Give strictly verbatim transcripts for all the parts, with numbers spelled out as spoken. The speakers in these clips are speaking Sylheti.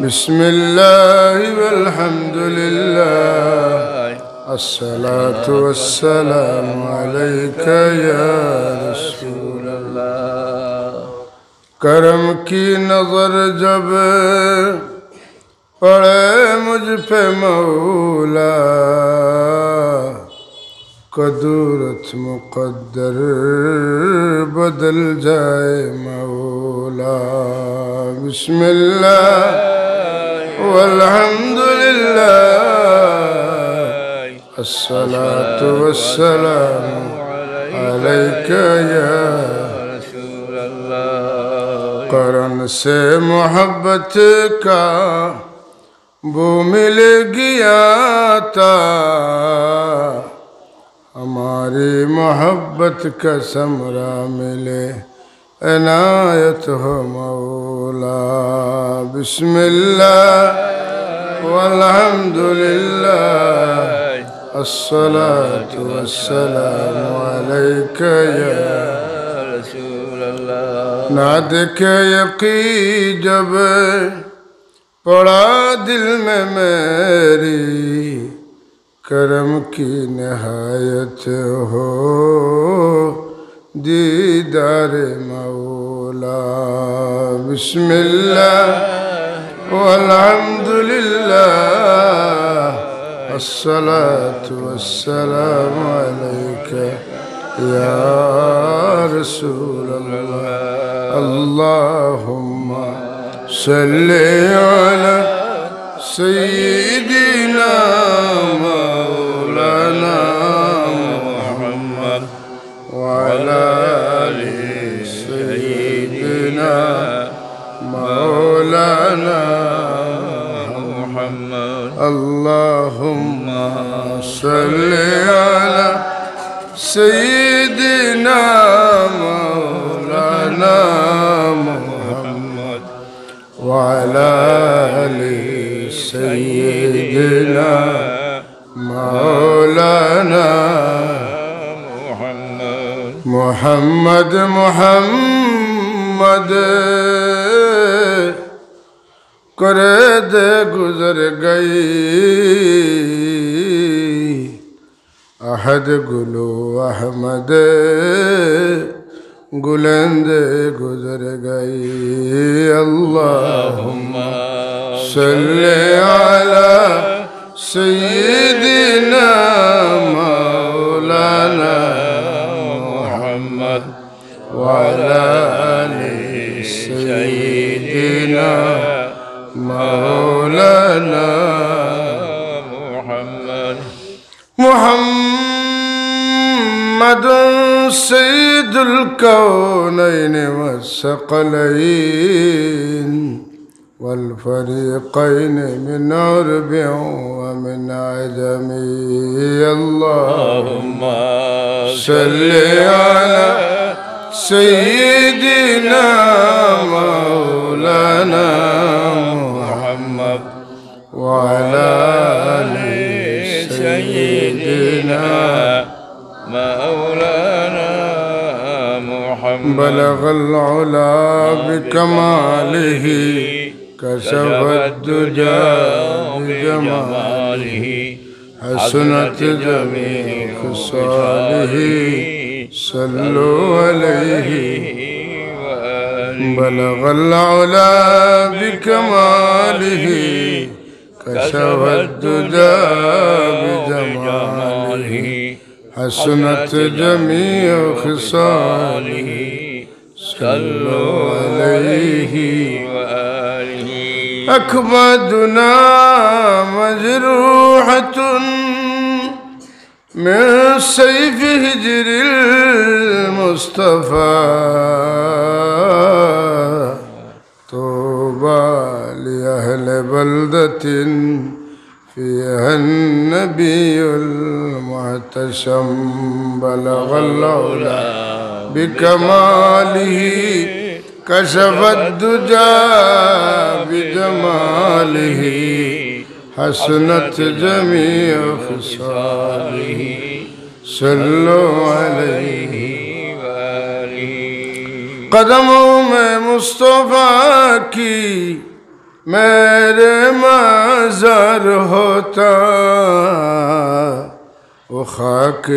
بسم الله والحمد لله، الصلاة والسلام عليك يا رسول الله۔ کرم کی نظر جب پڑے مجھ پہ مولا، کدورت مقدر بدل جائے مولا۔ بسم اللہ والحمد للہ، الصلاة والسلام عليك يا رسول الله۔ کرن سے محبت کا بو مل گیا تھا، ہماری محبت کا ثمرہ ملے عنایت ہو مولا۔ بسم اللہ والحمد للہ، الصلاة والسلام عليك يا رسول الله۔ نہ دیکھے یقین جب پڑا دل میں میری، کرم کی نہایت ہو دیدار مولا۔ بسم اللہ والحمد للہ، الصلاة والسلام عليك يا رسول الله۔ اللهم صل على سيدنا مولانا محمد وعلى آل سيدنا مولانا محمد۔ اللهم صل على سيدنا مولانا محمد وعلى آل سيدنا مولانا محمد۔ محمد، محمد کرے دے گزر گئی، احد گلو احمد گلند گزر گئی۔ اللهم صل على سيدنا مولانا محمد وعلى آل سيدنا مولانا محمد۔ محمد سيد الكونين والثقلين والفريقين من عرب ومن عجم۔ اللهم صل على سيدنا مولانا محمد وعلى آل سيدنا مولانا محمد۔ بلغ العلا بكماله، كشف الدجى بجماله، حسنت جميع خصاله، صلوا عليه وآله۔ بلغ العلا بكماله، كشف الدجى بجماله، حسنت جميع خصاله، صلوا عليه وآله۔ أكبادنا مجروحة من سيف هجر المصطفى، طوبى لأهل بلدة فيها النبي المحتشم۔ بلغ العلا بكماله، كشف الدجى بجماله، حسنت جميع خصاله، صلوا عليه وآله۔ قدموں میں مصطفیٰ کی میرے مظہر ہوتا، وہ خاک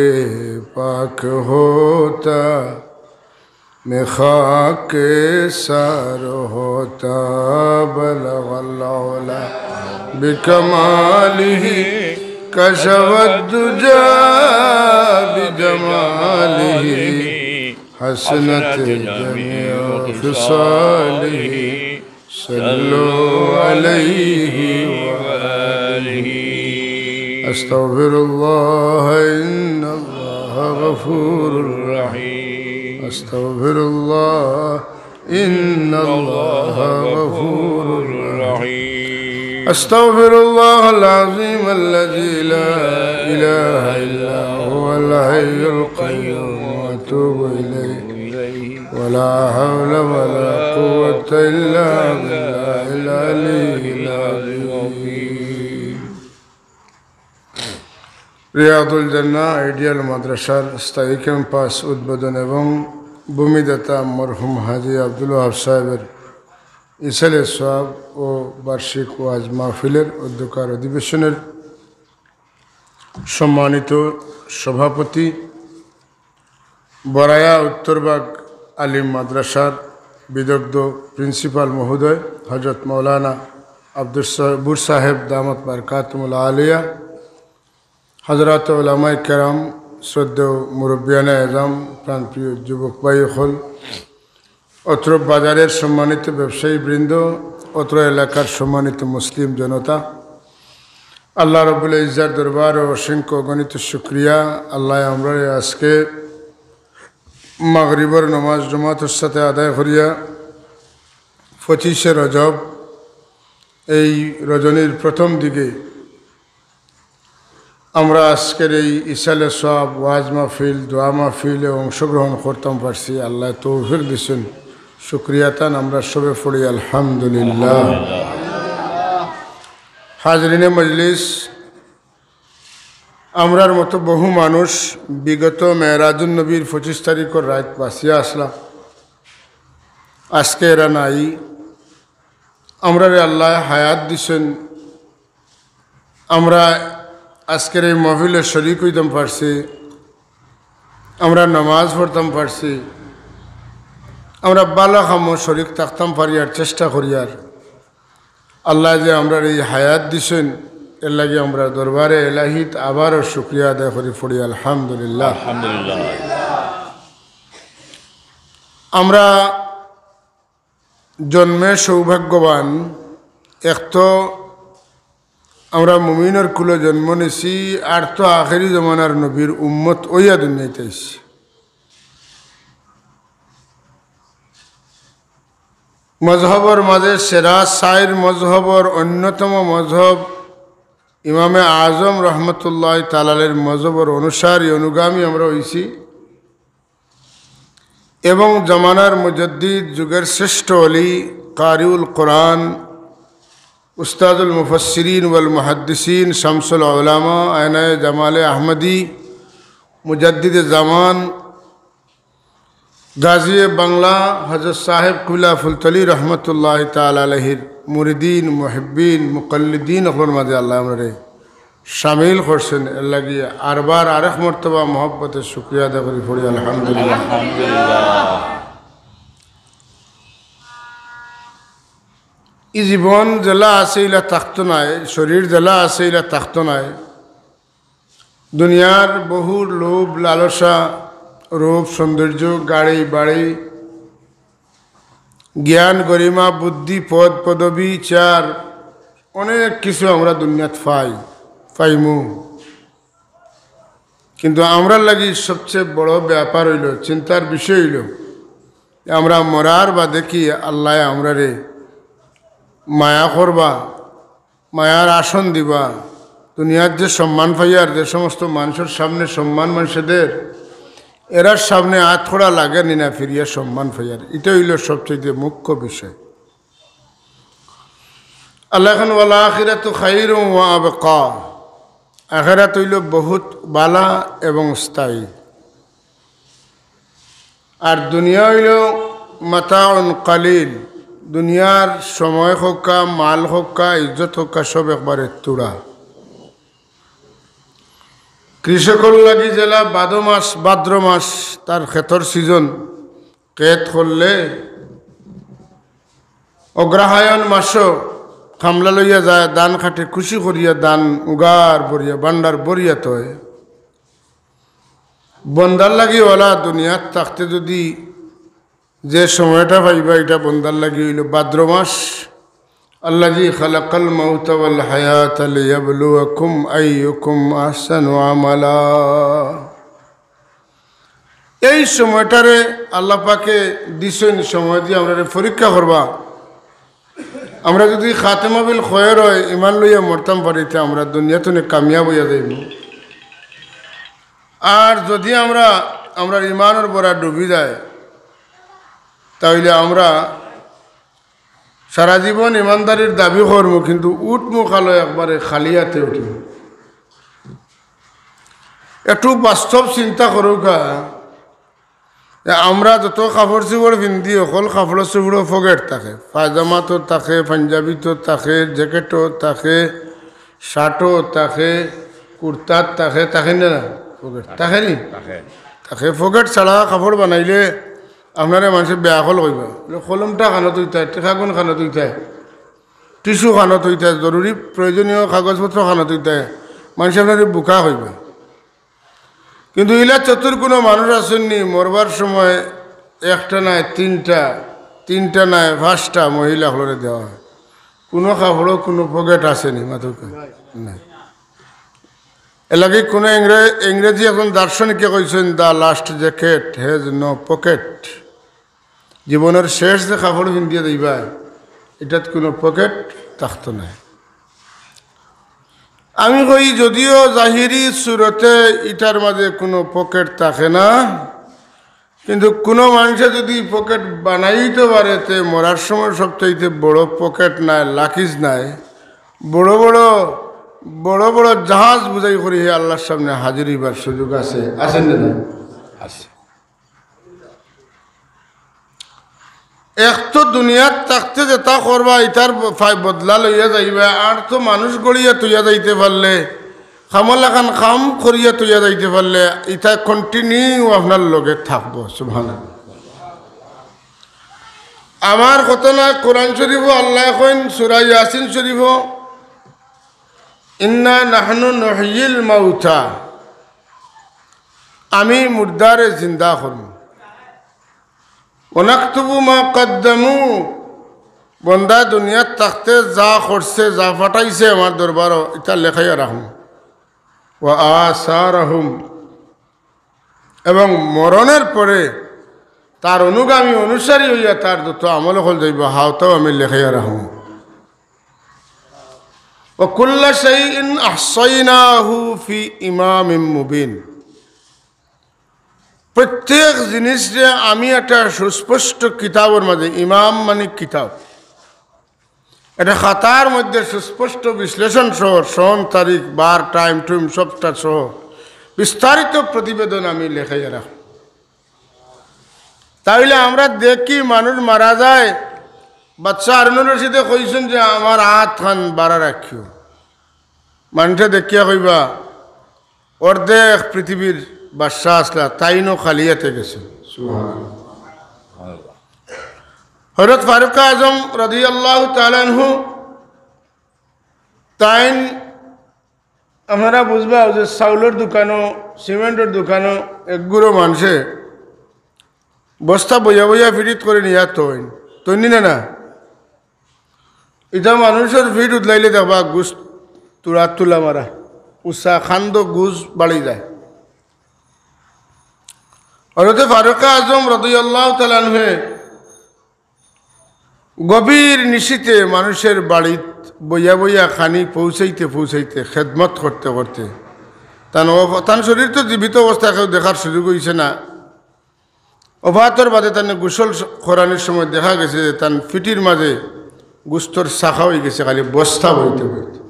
پاک ہوتا، میں خاک سر ہوتا۔ بلغ العلا بکمالہ، کشف الدجا بجمالہ، حسنت جمیع خصالہ۔ صلوا علیہ وآلہ۔ استغفر اللہ، ان اللہ غفور رحیم۔ استغفر اللہ، ان اللہ غفور رحیم۔ استغفر اللہ العظیم الذی لا الہ الا هو الحی القیوم، واتوب الیہ۔ ولا حول ولا قوة الا باللہ العلی العظیم۔ রিয়াদুল জান্নাহ আইডিয়াল মাদ্রাসার স্থায়ী ক্যাম্পাস উদ্বোধন এবং ভূমিদাতা মরহুম হাজী আব্দুল ওয়াহাব সাহেবের ইসালে সওয়াব ও বার্ষিক ওয়াজ মাহফিলের অধ্যকার অধিবেশনের সম্মানিত সভাপতি, বরায়া উত্তরবাগ আলিম মাদ্রাসার বিদগ্ধ প্রিন্সিপাল মহোদয় হযরত মাওলানা আব্দুস সবুর সাহেব দামাত বারকাতুহুমুল আলিয়া, হযরত উলামায়ে কেরাম, শ্রদ্ধেয় মুরব্বিয়ানে এজাম, প্রাণপ্রিয় যুবক ভাই অকল, অত্র বাজারের সম্মানিত ব্যবসায়ী বৃন্দ, অত্র এলাকার সম্মানিত মুসলিম জনতা, আল্লাহ রব্বুল ইজ্জার দরবারে অসংখ্য অগণিত শুকরিয়া। আল্লাহ আমরারে আজকে মাগরিবর নামাজ জমাতর সাথে আদায় করিয়া পঁচিশে রজব, এই রজনীর প্রথম দিকে আমরা আজকের এই ইসালে সওয়াব, ওয়াজ মাহফিল, দোয়া মাহফিলে অংশগ্রহণ করতাম পারছি। আল্লাহ তৌফিক দিছেন, শুকরিয়া তান আমরা সবে পড়ি আলহামদুলিল্লাহ। হাজরিনে মজলিস, আমরার মতো বহু মানুষ বিগত মেরাজুন নবীর পঁচিশ তারিখর রাত বাঁচিয়া আসলাম, আজকে এরা নাই। আমরারে আল্লাহ হায়াত দিছেন, আমরা আজকের এই মাহফিলে শরিক হইতাম পারছি, আমরা নামাজ পড়তাম পারছি, আমরা ভালা কামো শরিক থাকতাম পারিয়ার চেষ্টা করিয়ার। আল্লাহ যে আমরারে এই হায়াত দিছেন, এর লাগি আমরা দরবারে এলাহিত আবারও শুকরিয়া আদায় করি পড়ি আলহামদুলিল্লাহ। আলহামদুলিল্লাহ। আমরা জন্মে সৌভাগ্যবান, এক তো আমরা মুমিনর কুলো জন্ম নিছি, আর তো আখেরি জমানার নবীর উম্মত অইয়া দুনিয়াত আইছি। মজহবর মাঝে সেরা চাইর মজহবর অন্যতম মজহব ইমামে আজম রহমতুল্লাহ তাআলা আলাইহির মজহবর অনুসারী, অনুগামী আমরা অইছি। এবং জমানার মুজাদ্দিদ, যুগের শ্রেষ্ঠ অলি, কারিউল কোরআন, উস্তাদুল মুফাসসিরিন ওয়াল মুহাদ্দিসিন, শামসুল উলামা, আয়নায়ে জামালে আহমদি, মুজাদ্দিদে জামান, গাজিয়ে বাংলা, হযরত সাহেব কিবলা ফুলতলি রহমতুল্লাহ তাআলা আলাইহির মুরিদিন, মুহিব্বিন, মুকাল্লিদিন অকলর মাঝে আল্লাহ আমরারে শামিল করছেন। এর লাগি আরবার আরেক মর্তবা মহব্বতে শুকরিয়া আদায় করি পড়ি আলহামদুলিল্লাহ। আলহামদুলিল্লাহ। ই জীবন যেলা আছে ইলা থাকতো নায়, শরীর যেলা আছে ইলা থাকতো নায়। দুনিয়ার বহু লোভ লালসা, রূপ সৌন্দর্য, গাড়ি বাড়ি, জ্ঞান গরিমা, বুদ্ধি, পদ পদবী, চেয়ার, অনেক কিছু আমরা দুনিয়াত পাই, পাইমু। কিন্তু আমরার লাগি সবচেয়ে বড় ব্যাপার অইলো, চিন্তার বিষয় অইলো, যে আমরা মরার বাদে কি আল্লায় আমরারে মায়া করবা, মায়ার আসন দিবা। দুনিয়ার যে সম্মান পাইয়ার, যে সমস্ত মানুষর সামনে সম্মান মানষে দের, এরার সামনে আতখড়া লাগে নি না ফিরিয়া সম্মান পাইয়ার, ইটা অইলো সবচেয়ে মুখ্য বিষয়। আল্লাহ এখন ওয়াল আখিরাতু খাইরুম ওয়া আবকা, আখেরাত অইলো বহুত বালা এবং স্থায়ী। আর দুনিয়া অইলো মাতাউন কালিল, দুনিয়ার সময় হউক্কা, মাল হউক্কা, ইজ্জত হউক্কা, সব একবারে তুড়া। কৃষকর লাগি যেলা ভাদো মাস, ভাদ্র মাস, তার খেতর সিজন, খেত করলে অগ্রহায়ণ মাসো কামলা লইয়া যায়, ধান কাটে, খুশি করিয়া ধান উগার ভরিয়া, ভান্ডার ভরিয়া থয়। বন্দার লাগি অলা দুনিয়াত থাকতে যদি যে সময়টা পাইবা, ইটা বন্দার লাগি অইলো ভাদ্র মাস। আল্লাযী খালাকাল মাউতা ওয়াল হায়াতা লিয়াবলুয়াকুম আইয়ুকুম আহসানু আমালা। এই সময়টারে আল্লাহ পাকে দিছইন, সময় দিয়া আমরারে পরীক্ষা করবা। আমরা যদি খাতেমা বিল খয়ের অয়, ইমান লইয়া মরতাম পারি, তে আমরা দুনিয়া থনে কামিয়াব অইয়া যাইমু। আর যদি আমরা, আমরার ইমানর ভরা ডুবি যায়, তাইলে আমরা সারা জীবন ইমানদারির দাবি করমু, কিন্তু উঠমু কালো একবারে খালি আতে উঠমু। একটু বাস্তব চিন্তা করউক্কা, যে আমরা যত কাপড় চোপড় পিন্দি, হকল কাপড়র চোপড়ো পকেট থাকে, পায়জামাত থাকে, পাঞ্জাবিত থাকে, জ্যাকেটো থাকে, শার্টো থাকে, কুর্তাত থাকে, থাকে না? পকেট থাকে নি? থাকে। থাকে। পকেট ছাড়া কাপড় বানাইলে আপনারে মানষে বেআকল কইবা। বলে, কলমটা কানো থইতায়, টেকাগুন কানো থইতায়, টিস্যু কানো থইতায়, জরুরি প্রয়োজনীয় কাগজপত্র কানো থইতায়, মানষে আপনারে বুকা কইবা। কিন্তু ইলা চতুর কুনু মানুষ আছইন নি, মরবার সময় একটা নায় তিনটা, তিনটা নায় পাঁচটা মহিলা অকলরে দেওয়া অয়। কুনু কাপড়ো কুনু পকেট আছে নি, মাতউক্কা? নাই। এরলাগি কুনু ইংরে-, ইংরেজি একজন দার্শনিকে কইছইন, "The last jacket has no pocket।" জীবনর শেষ যে কাপড় পিন্দিয়া যাইবায়, ইটাত কুনু পকেট থাকতো নায়। আমি কই, যদিও জাহিরি সুরতে ইটার মাঝে কুনু পকেট থাকে না, কিন্তু কুনু মানষে যদি পকেট বানাইতো পারে, তে মরার সময় সবচাইতে বড় পকেট নায়, লাকিজ নায়, বড় বড়, বড় বড় জাহাজ বুঝাই করি হে আল্লাহর সামনে হাজির অইবার সুযোগ আছে, আছে না নাই? আছে। এক তো দুনিয়াত থাকতে যেটা করবা, ইটার ফাই-, বদলা লইয়া যাইবা, আর তো মানুষ গড়িয়া থইয়া যাইতে পারলে, কামর লাখান কাম করিয়া থইয়া যাইতে পারলে, ইটা continue আপনার লগে থাকবো। সুবহানাল্লাহ। আমার কথা না, কোরআন শরীফো আল্লায় কইন, সূরা ইয়াসিন শরীফো, "ইন্না নাহনু নুহয়িল মাউতা", আমি মুর্দারে জিন্দা করমু। "ওয়া নাকতুবু মা কাদ্দামু", বন্দা দুনিয়াত থাকতে যা করছে, যা পাঠাইছে আমার দরবারো, ইটা লেখাইয়া রাখমু। "ওয়া আসারাহুম", এবং মরণের পরে তার অনুগামী অনুসারী অইয়া তার যত আমল অকল যাইবো, হাওতাও আমি লেখাইয়া রাখমু। "ওয়া কুল্লা শাইইন আহসাইনাহু ফি ইমামিম মুবিন", প্রত্যেক জিনিসরে আমি একটা সুস্পষ্ট কিতাবর মাঝে, ইমাম মানে কিতাব, এটা খাতার মধ্যে সুস্পষ্ট বিশ্লেষণ সহ, সন, তারিখ, বার, টাইম, টুইম সবটা সহ বিস্তারিত প্রতিবেদন আমি লেখাইয়া রাখমু। তাইলে আমরা দেখি মানুষ মারা যায়, বাদশা হারুনুর রশিদে কইছইন যে, "আমার আত খান বাড়া রাখিও।" মানষে দেখিয়া কইবা, অর্ধেক পৃথিবীর বাদশা আছলা, তাইনও খালি আতে গেছইন। সুবহানাল্লাহ। হযরত ফারুক আজম রাদিয়াল্লাহু তাআলা আনহু, তাইন, আপনারা বুঝবা যে চাউলর দোকানো, সিমেন্টর দোকানো একগুলো মানষে বস্তা বইয়া বইয়া ফিরিত করি নিয়া থইন, থইন নি না? না, ইটা মানুষর ফিট উদলাইলে দেখবা গুস তুলা তুলা মারা, উষা খান্দ গুস বাড়ি যায়। হযরতে ফারুক আজম রাদিয়াল্লাহু তাআলা আনহু গভীর নিশিতে মানুষের বাড়িত বইয়া বইয়া খানি পৌঁছাইতে পৌঁছাইতে, খেদমত করতে করতে, তান অব-, তান শরীর তো জীবিত অবস্থায় কেউ দেখার সুযোগ অইছে না। ওফাতর বাদে তানে গোসল স-, করানির সময় দেখা গেছে যে তান ফিটির মাঝে গুস্তর শাখা অই গেছে, খালি বস্তা বইতে বইতে।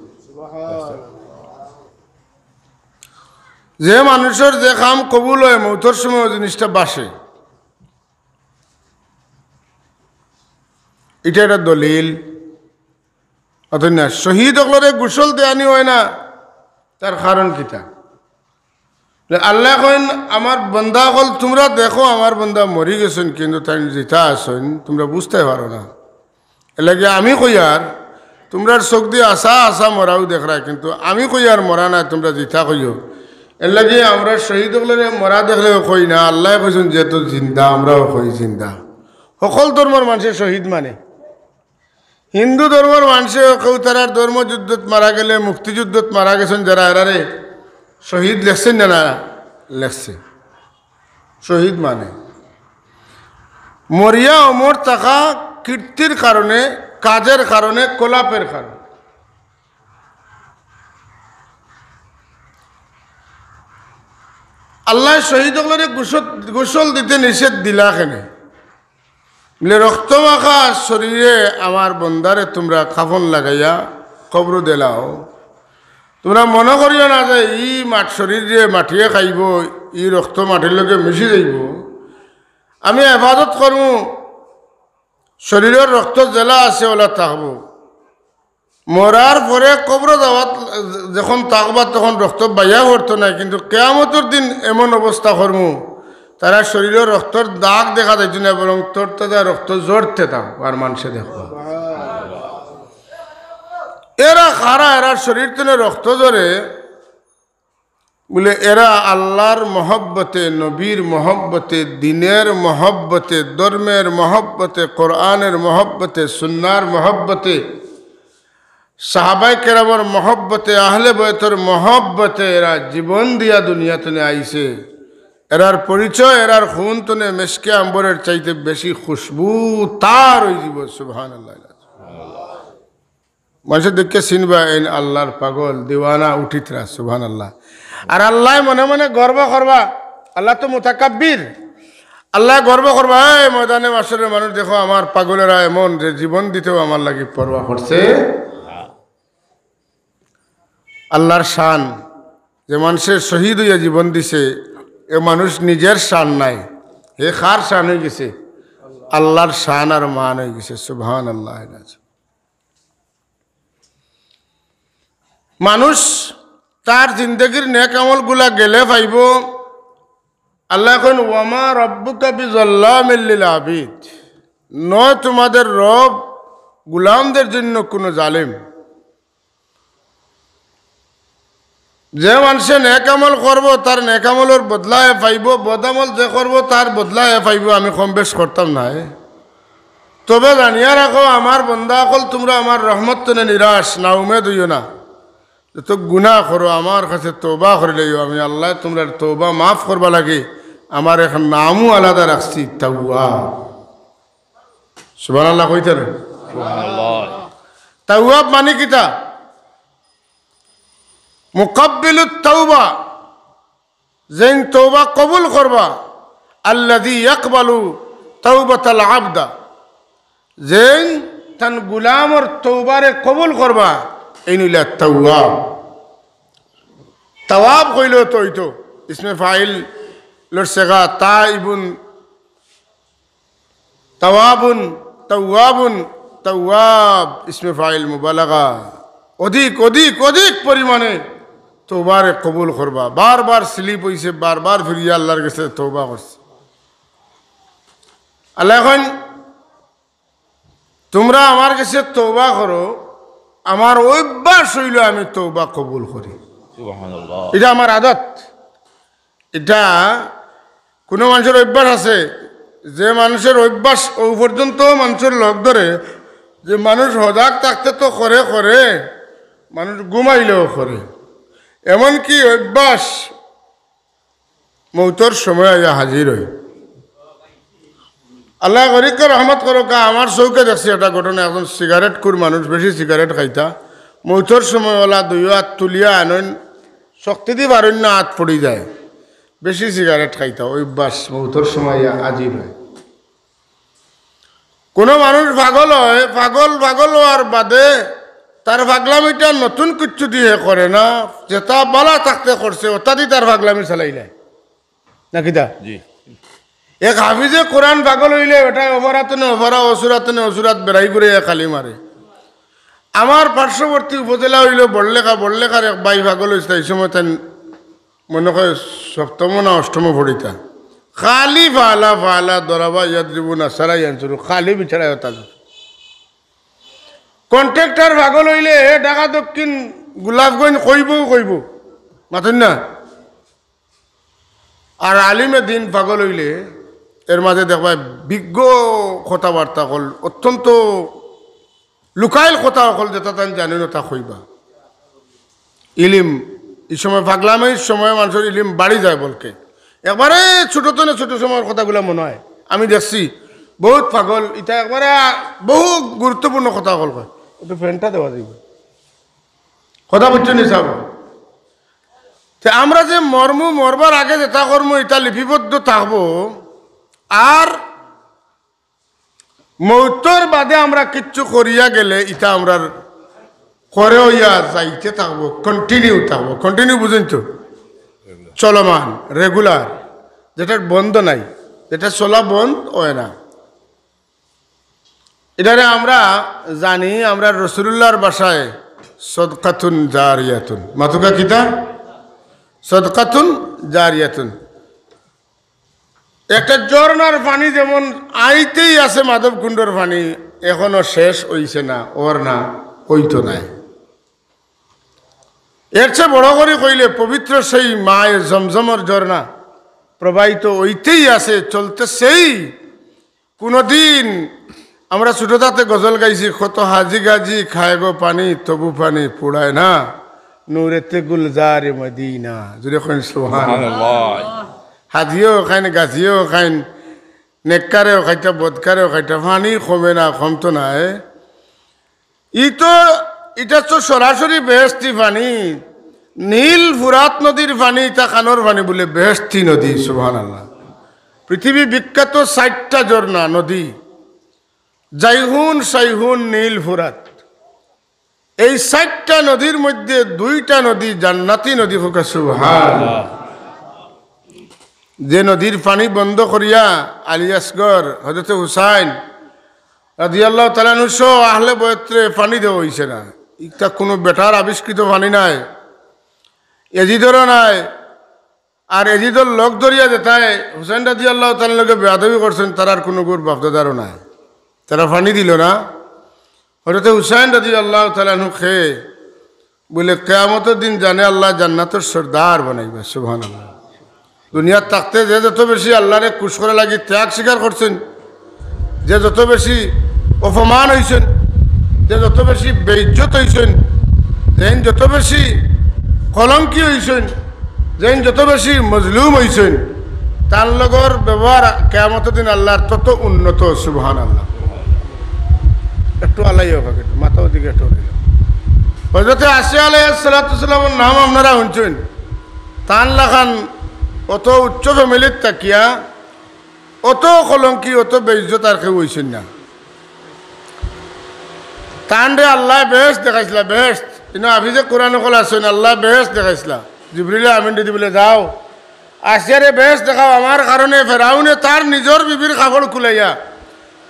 যে মানুষর যে কাম কবুল অয়, মৌতর সময় ওই জিনিসটা বাসে। ইটা একটা দলিল। অথচ না, শহীদ অকলরে গোসল দেওয়ানি অয় না, তার কারণ কিতা? আল্লায় কইন, "আমার বন্দা অকল, তুমরা দেখো আমার বন্দা মরি গেছইন, কিন্তু তাইন জিতা আছইন, তুমরা বুঝতায় পারো না। এরলাগি আমি কইয়ার, তুমরার চউখ দি আছা আছা মরাও দেখরায়, কিন্তু আমি কইয়ার মরা নায়, তুমরা জিতা কইও।" এরলাগি আমরা শহীদ অকলরে মরা দেখলেও কই না, আল্লায় কইছইন যেহেতু জিন্দা, আমরাও কই জিন্দা। হকল ধর্মর মানষে শহীদ মানে। হিন্দু ধর্মর মানষে কেউ তারার ধর্মযুদ্ধত মারা গেলে, মুক্তিযুদ্ধত মারা গেছইন যারা, এরারে শহীদ লেখছইন না, না লেখছে, শহীদ মানে। মরিয়া অমর থাকা কীর্তির কারণে, কাজের কারণে, কলাপের কারণে। আল্লায় শহীদ অকলরে গোসল, গোসল দিতে নিষেধ দিলা কেনে? বলে, "রক্ত মাখা শরীরে আমার বন্দারে তুমরা কাফন লাগাইয়া কবরো দিলাও। তুমরা মনো করিও না যে ই মাট-, শরীরে মাটিয়ে খাইবো, ই রক্ত মাটির লগে মিশি যাইবো। আমি হেফাজত করমু, শরীরর রক্ত যেলা আছে অলা থাকবো।" মরার পরে কবরো যাওয়াত যখন থাকবা, তখন রক্ত বাইয়া পড়তো নায়, কিন্তু কিয়ামতর দিন এমন অবস্থা করমু, তারার শরীরো রক্তর দাগ দেখা যাইতো নায়, বরং তরতাজা রক্ত ঝরতে থাকবো, আর মানষে দেখবো। এরা কারা, এরার শরীর তনে রক্ত ঝরে, বলে, এরা আল্লাহর মহব্বতে, নবীর মহব্বতে, দ্বীনের মহব্বতে, ধর্মের মহব্বতে, কোরআনের মহব্বতে, সুন্নার মহব্বতে, সাহাবায়ে কেরামর মহব্বতে, আহলে বয়তর মহব্বতে এরা জীবন দিয়া দুনিয়া তনে আইছে। এরার পরিচয়, এরার খুন তনে মেশকে আম্বরের চাইতে বেশি খুশবু তার অইযিবো। সুবহানাল্লাহ। মানষে দেখিয়া চিনবা, এইন আল্লাহর পাগল, দিওয়ানা, উঠিতরা, সুবহানাল্লাহ। আর আল্লায় মনে মনে গর্ব করবা, আল্লাহ তো মুতাকাব্বির। আল্লায় গর্ব করবা, "এই ময়দানে মাশরর মানুষ দেখো, আমার পাগলেরা এমন যে জীবন দিতেও আমার লাগি পরোয়া করছে।" আল্লাহর শান, যে মানষে শহীদ অইয়া জীবন দিছে, এ মানুষ নিজের শান নায়, হে কার শান অইগেছে? আল্লাহর শান আর মান অইগেছে। সুবহানাল্লাহ। মানুষ তার জিন্দেগির নেক আমলগুলা গেলে পাইবো। আল্লায় কইন, "ওয়ামা রব্বুকা বিজাল্লামিল লিল আবিদ।" নয় তোমাদের রব গোলামদের জন্য কোনো জালেম। যে মানষে নেক আমল করবো, তার নেক আমলর বদলা হে পাইবো, বদ আমল যে করবো, তার বদলা হে পাইবো। আমি কম বেশ করতাম নায়। তবে জানিয়া রাখো, আমার বন্দা অকল, তুমরা আমার রহমত তনে নিরাশ, নাউমেদ অইও না। যত গুনা করো, আমার কাছে তওবা করিলাইও, আমি আল্লায় তুমরার তওবা মাফ করবার লাগি আমার এক নামও আলাদা রাখছি, তাওয়াব। সুবহানাল্লাহ কইতা নি? সুবহানাল্লাহ। তাওয়াব মানে কিতা? মুকাব্বিলুত তাওবা, যেইন তওবা কবুল করবা, আল্লাযী ইয়াকবালু তাওবাতাল আবদা, যেইন তান গুলামর তওবারে কবুল করবা, এইন অইলা তাওয়াব। তাওয়াব কইলেও তো অইতো, ইসমে ফাইলর সিগা, তাইবুন, তাওয়াবুন, তাওয়াবুন, তাওয়াব, ইসমে ফাইল মুবালাগা। অধিক, অধিক, অধিক পরিমাণে তওবারে কবুল করবা। বারবার slip অইছে, বারবার ফিরিয়া আল্লাহর গেছে তওবা করছে। আল্লায় কইন, তুমরা আমার গেছে তওবা করো, আমার অভ্যাস অইলো আমি তওবা কবুল করি। সুবহানাল্লাহ। ইটা আমার আদত। ইটা কুনু মানষর অভ্যাস আছে, যে মানষর অভ্যাস অউ পর্যন্ত মানষর লগ ধরে, যে মানুষ হজাগ থাকতে তো করে করে, মানুষ ঘুমাইলেও করে। এমনকি অভ্যাস মউতর সময় আইয়া হাজির অয়। আল্লায় গরিবকে রহমত করউক্কা, আমার চউখে দেখছি একটা ঘটনা, একজন সিগারেটখুর মানুষ, বেশি সিগারেট খাইতা, মউতর সময় অলা দুইও আত তুলিয়া আনইন, শক্তি দি পারইন না, আত পড়ি যায়, বেশি সিগারেট খাইতা, অভ্যাস, মউতর সময় আইয়া হাজির অয়। কুনু মানুষ পাগল অয়, পাগল, পাগল অওয়ার বাদে তার পাগলামিটা নতুন কিচ্ছু দি হে করে না, যেটা বালা থাকতে করছে, ওটা দি তার পাগলামি চালাইলায়। না কিতা? জি। এক হাফিজে কোরআন পাগল অইলে বেটায় অফারাতনে অফারা, অসুরাতনে অসুরাত বেড়াই ঘুরে এক খালি মারে। আমার পার্শ্ববর্তী উপজেলা অইল বড়লেখা, বড়লেখার এক ভাই পাগল অইছে, এই সময় তাই মনে হয় সপ্তম না অষ্টম পড়িতা। খালি ফালা ফালা দরাবা ইয়াদরিবু নাসারা ইয়ানসুরু, খালি বিচারায় তাজ। কন্ট্রাক্টর পাগল অইলে ঢাকা দক্ষিণ গোলাপগঞ্জ কইবউ কইবউ, মাতইন না? আর আলিমে দিন পাগল অইলে এর মাঝে দেখবায় বিজ্ঞ কথাবার্তা অকল, অত্যন্ত লুকাইল কথা অকল, যেটা তান জানে না তা কইবা। ইলিম, এই সময় পাগলামির সময় মানুষের ইলিম বাড়ি যায় বলকে। একবারে ছোট তো না, ছোট সময়ের কথাগুলা মনে হয়। আমি দেখছি বহুত পাগল, ইটা একবারে বহু গুরুত্বপূর্ণ কথা অকল কয়। একটু ফ্যানটা দেওয়া যাইব। কথা বুঝছো নি সাব? তে আমরা যে মরমু, মরবার আগে যেটা করমু, ইটা লিপিবদ্ধ থাকবো। আর মৌতর বাদে আমরা কিচ্ছু করিয়া গেলে, ইটা আমরার করে অইয়া যাইতে থাকবো, কন্টিনিউ থাকবো। কন্টিনিউ বুঝইন তো? চলমান, রেগুলার, যেটার বন্ধ নাই, যেটা চলা বন্ধ হয় না। এটারে আমরা জানি, আমরা রসুলুল্লাহর ভাষায় সদকাতুন জারিয়াতুন। মাতুকা কিতা? সদকাতুন জারিয়াতুন। একটা ঝর্ণার পানি যেমন আইতেই আছে, মাধবকুণ্ডর পানি এখনো শেষ অইছে না, অর না, অইতো নায়। এর চেয়ে বড় করি কইলে পবিত্র সেই মায়ে জমজমর ঝর্ণা প্রবাহিত অইতেই আছে, চলতেছেই। কোনোদিন আমরা ছোট থাকতে গজল গাইছি, "কত হাজি গাজি খায় গো পানি, তবু পানি পুড়ায় না, নূরেতে গুলজারে মদিনা।" জোরে কইন সুবহানাল্লাহ। হাজিও খাইন, গাজিও খাইন, নেককারেও খাইতা, বদকারেও খাইতা, পানি কমে না, কমতো নায়। ই তো, ইটা তো সরাসরি বেহেশতি পানি। নীল ফুরাত নদীর পানি, ইটা কানোর পানি বুলে বেহেশতি নদী, সুবহানাল্লাহ। পৃথিবী বিখ্যাত চাইরটা ঝর্ণা নদী, জাইহুন, সাইহুন, নীল, ফুরাত। এই চাইরটা নদীর মধ্যে দুইটা নদী জান্নাতি নদী, কউক্কা সুবহানাল্লাহ। যে নদীর পানি বন্ধ করিয়া আলী আসগর, হযরতে হুসাইন রাদিয়াল্লাহু তাআলা আনহু সহ আহলে বয়তরে পানি দেওয়া অইছে না। ইটা কোনো বেটার আবিষ্কৃত পানি নায়। এজিদরও নায়। আর এজিদর লগ ধরিয়া যেতায় হুসাইন রাদিয়াল্লাহু তাআলা আনহুর লগে বেয়াদবি করছইন, তারার কোনো গুর বাপদাদারও নায়। তারা পানি দিল না। হযরতে হুসাইন রাদিয়াল্লাহু তাআলা আনহু খেয়ে বুলে, "কিয়ামতর দিন জানে আল্লায় জান্নাতর সর্দার বানাইবা।" সুবহানাল্লাহ। দুনিয়াত থাকতে যে যত বেশি আল্লারে খুশ করা লাগি ত্যাগ স্বীকার করছইন, যে যত বেশি অপমান অইছইন, যে যত বেশি বেইজ্জত অইছইন, যেইন যত বেশি কলঙ্কি অইছইন, যেইন যত বেশি মজলুম অইছইন, তান লগর ব্যবহার কিয়ামতর দিন আল্লার তত উন্নত। সুবহানাল্লাহ। একটু আল্লাহ ইয়ে হোক, একটু মাথা ওদিকে একটু উঠাইল। হযরতে আসিয়া আলাইহিস সালাতু ওয়াস সালামর নাম আপনারা হুনছইন, তান লাখান অত উচ্চ ফ্যামিলিত থাকিয়া অত কলঙ্কি, অত বেইজ্জত আর কেউ অইছইন না। তানরে আল্লায় বেহেশত দেখাইছলা, বেহেশত। ইনো হাফিজে কোরআন অকল আছইন, আল্লায় বেহেশত দেখাইছলা। জিবরিলে আমিনরে দি বুলে, "যাও, আসিয়ারে বেহেশত দেখাও, আমার কারণে ফেরাউনে তার নিজর বিবির কাপড় খুলাইয়া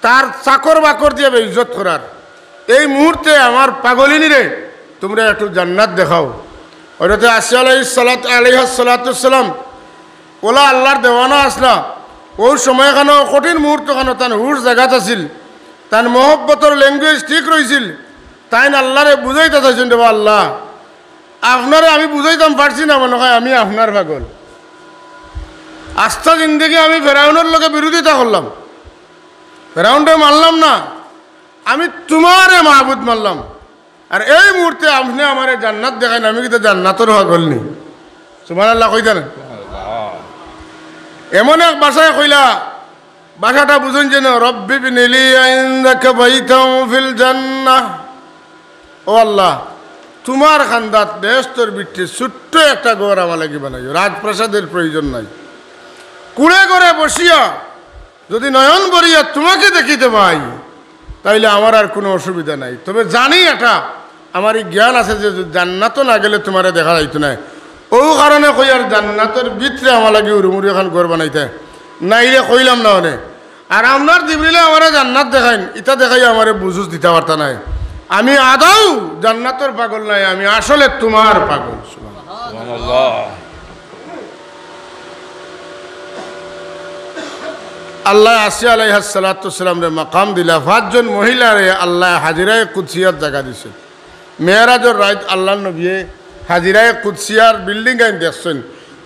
তার চাকর বাকর দিয়া বেইজ্জত করার। এই মুহূর্তে আমার পাগলিনীরে তুমরা একটু জান্নাত দেখাও।" হযরতে আসিয়া আলাইহিস সালাত, আলাইহাস সালাতু ওয়াস সালাম, ওলা আল্লার দেওয়ানা আছলা। অউ সময়খানো, কঠিন মুহূর্তখানো তান হুশ জাগাত আছিল, তান মহব্বতর language ঠিক রইছিল। তাইন আল্লারে বুঝাইতা চাইছইন, "রেবা আল্লাহ, আপনারে আমি বুঝাইতাম পারছি না, মনে হয় আমি আপনার পাগল। আস্তা জিন্দেগি আমি ফেরাউনর লগে বিরোধিতা করলাম, ফেরাউনরে মানলাম না, আমি তুমারে মাবুদ মানলাম, আর এই মুহূর্তে আপনে আমারে জান্নাত দেখাইন, আমি কিতা জান্নাতর পাগল নি?" সুবহানাল্লাহ কইতা না? এমন এক ভাষায় কইলা, ভাষাটা বুঝইন যেন, "রব্বি ইবনিলি ইনদাকা বাইতান ফিল জান্নাহ।" ও আল্লাহ, তুমার খান্দাত বেহেশতর ভিতরে ছোট্ট একটা ঘর আমার লাগি বানাইও, রাজপ্রাসাদের প্রয়োজন নাই। কুঁড়ে ঘরে বসিয়া যদি নয়ন ভরিয়া তুমাকে দেখিতে পাই, তাইলে আমার আর কোনো অসুবিধা নাই। তবে জানি এটা, আমার এই জ্ঞান আছে যে জান্নাতো না গেলে তুমারে দেখা যাইতো নায়। অউ কারণে কইয়ার জান্নাতর ভিতরে আমার লাগি উরুমুরু এখান ঘর বানাইতে। নাইলে কইলাম না অনে। আর আপনার জিবরিলে আমারে জান্নাত দেখাইন, ইটা দেখাইয়া আমারে বুঝুস দিতা পারতা নায়। আমি আদৌ জান্নাতর পাগল নায়, আমি আসলে তুমার পাগল। সুবহানাল্লাহ। আল্লায় আসিয়া আলাইহাস সালাতু ওয়াস সালামরে মাকাম দিলা, পাঁচজন মহিলারে আল্লায় হাজিরায়ে কুদসিয়াত জাগা দিছে। মেরাজর রাইত আল্লার নবিয়ে হাজিরায়ে কুদসিয়ার বিল্ডিং আইন দেখছইন,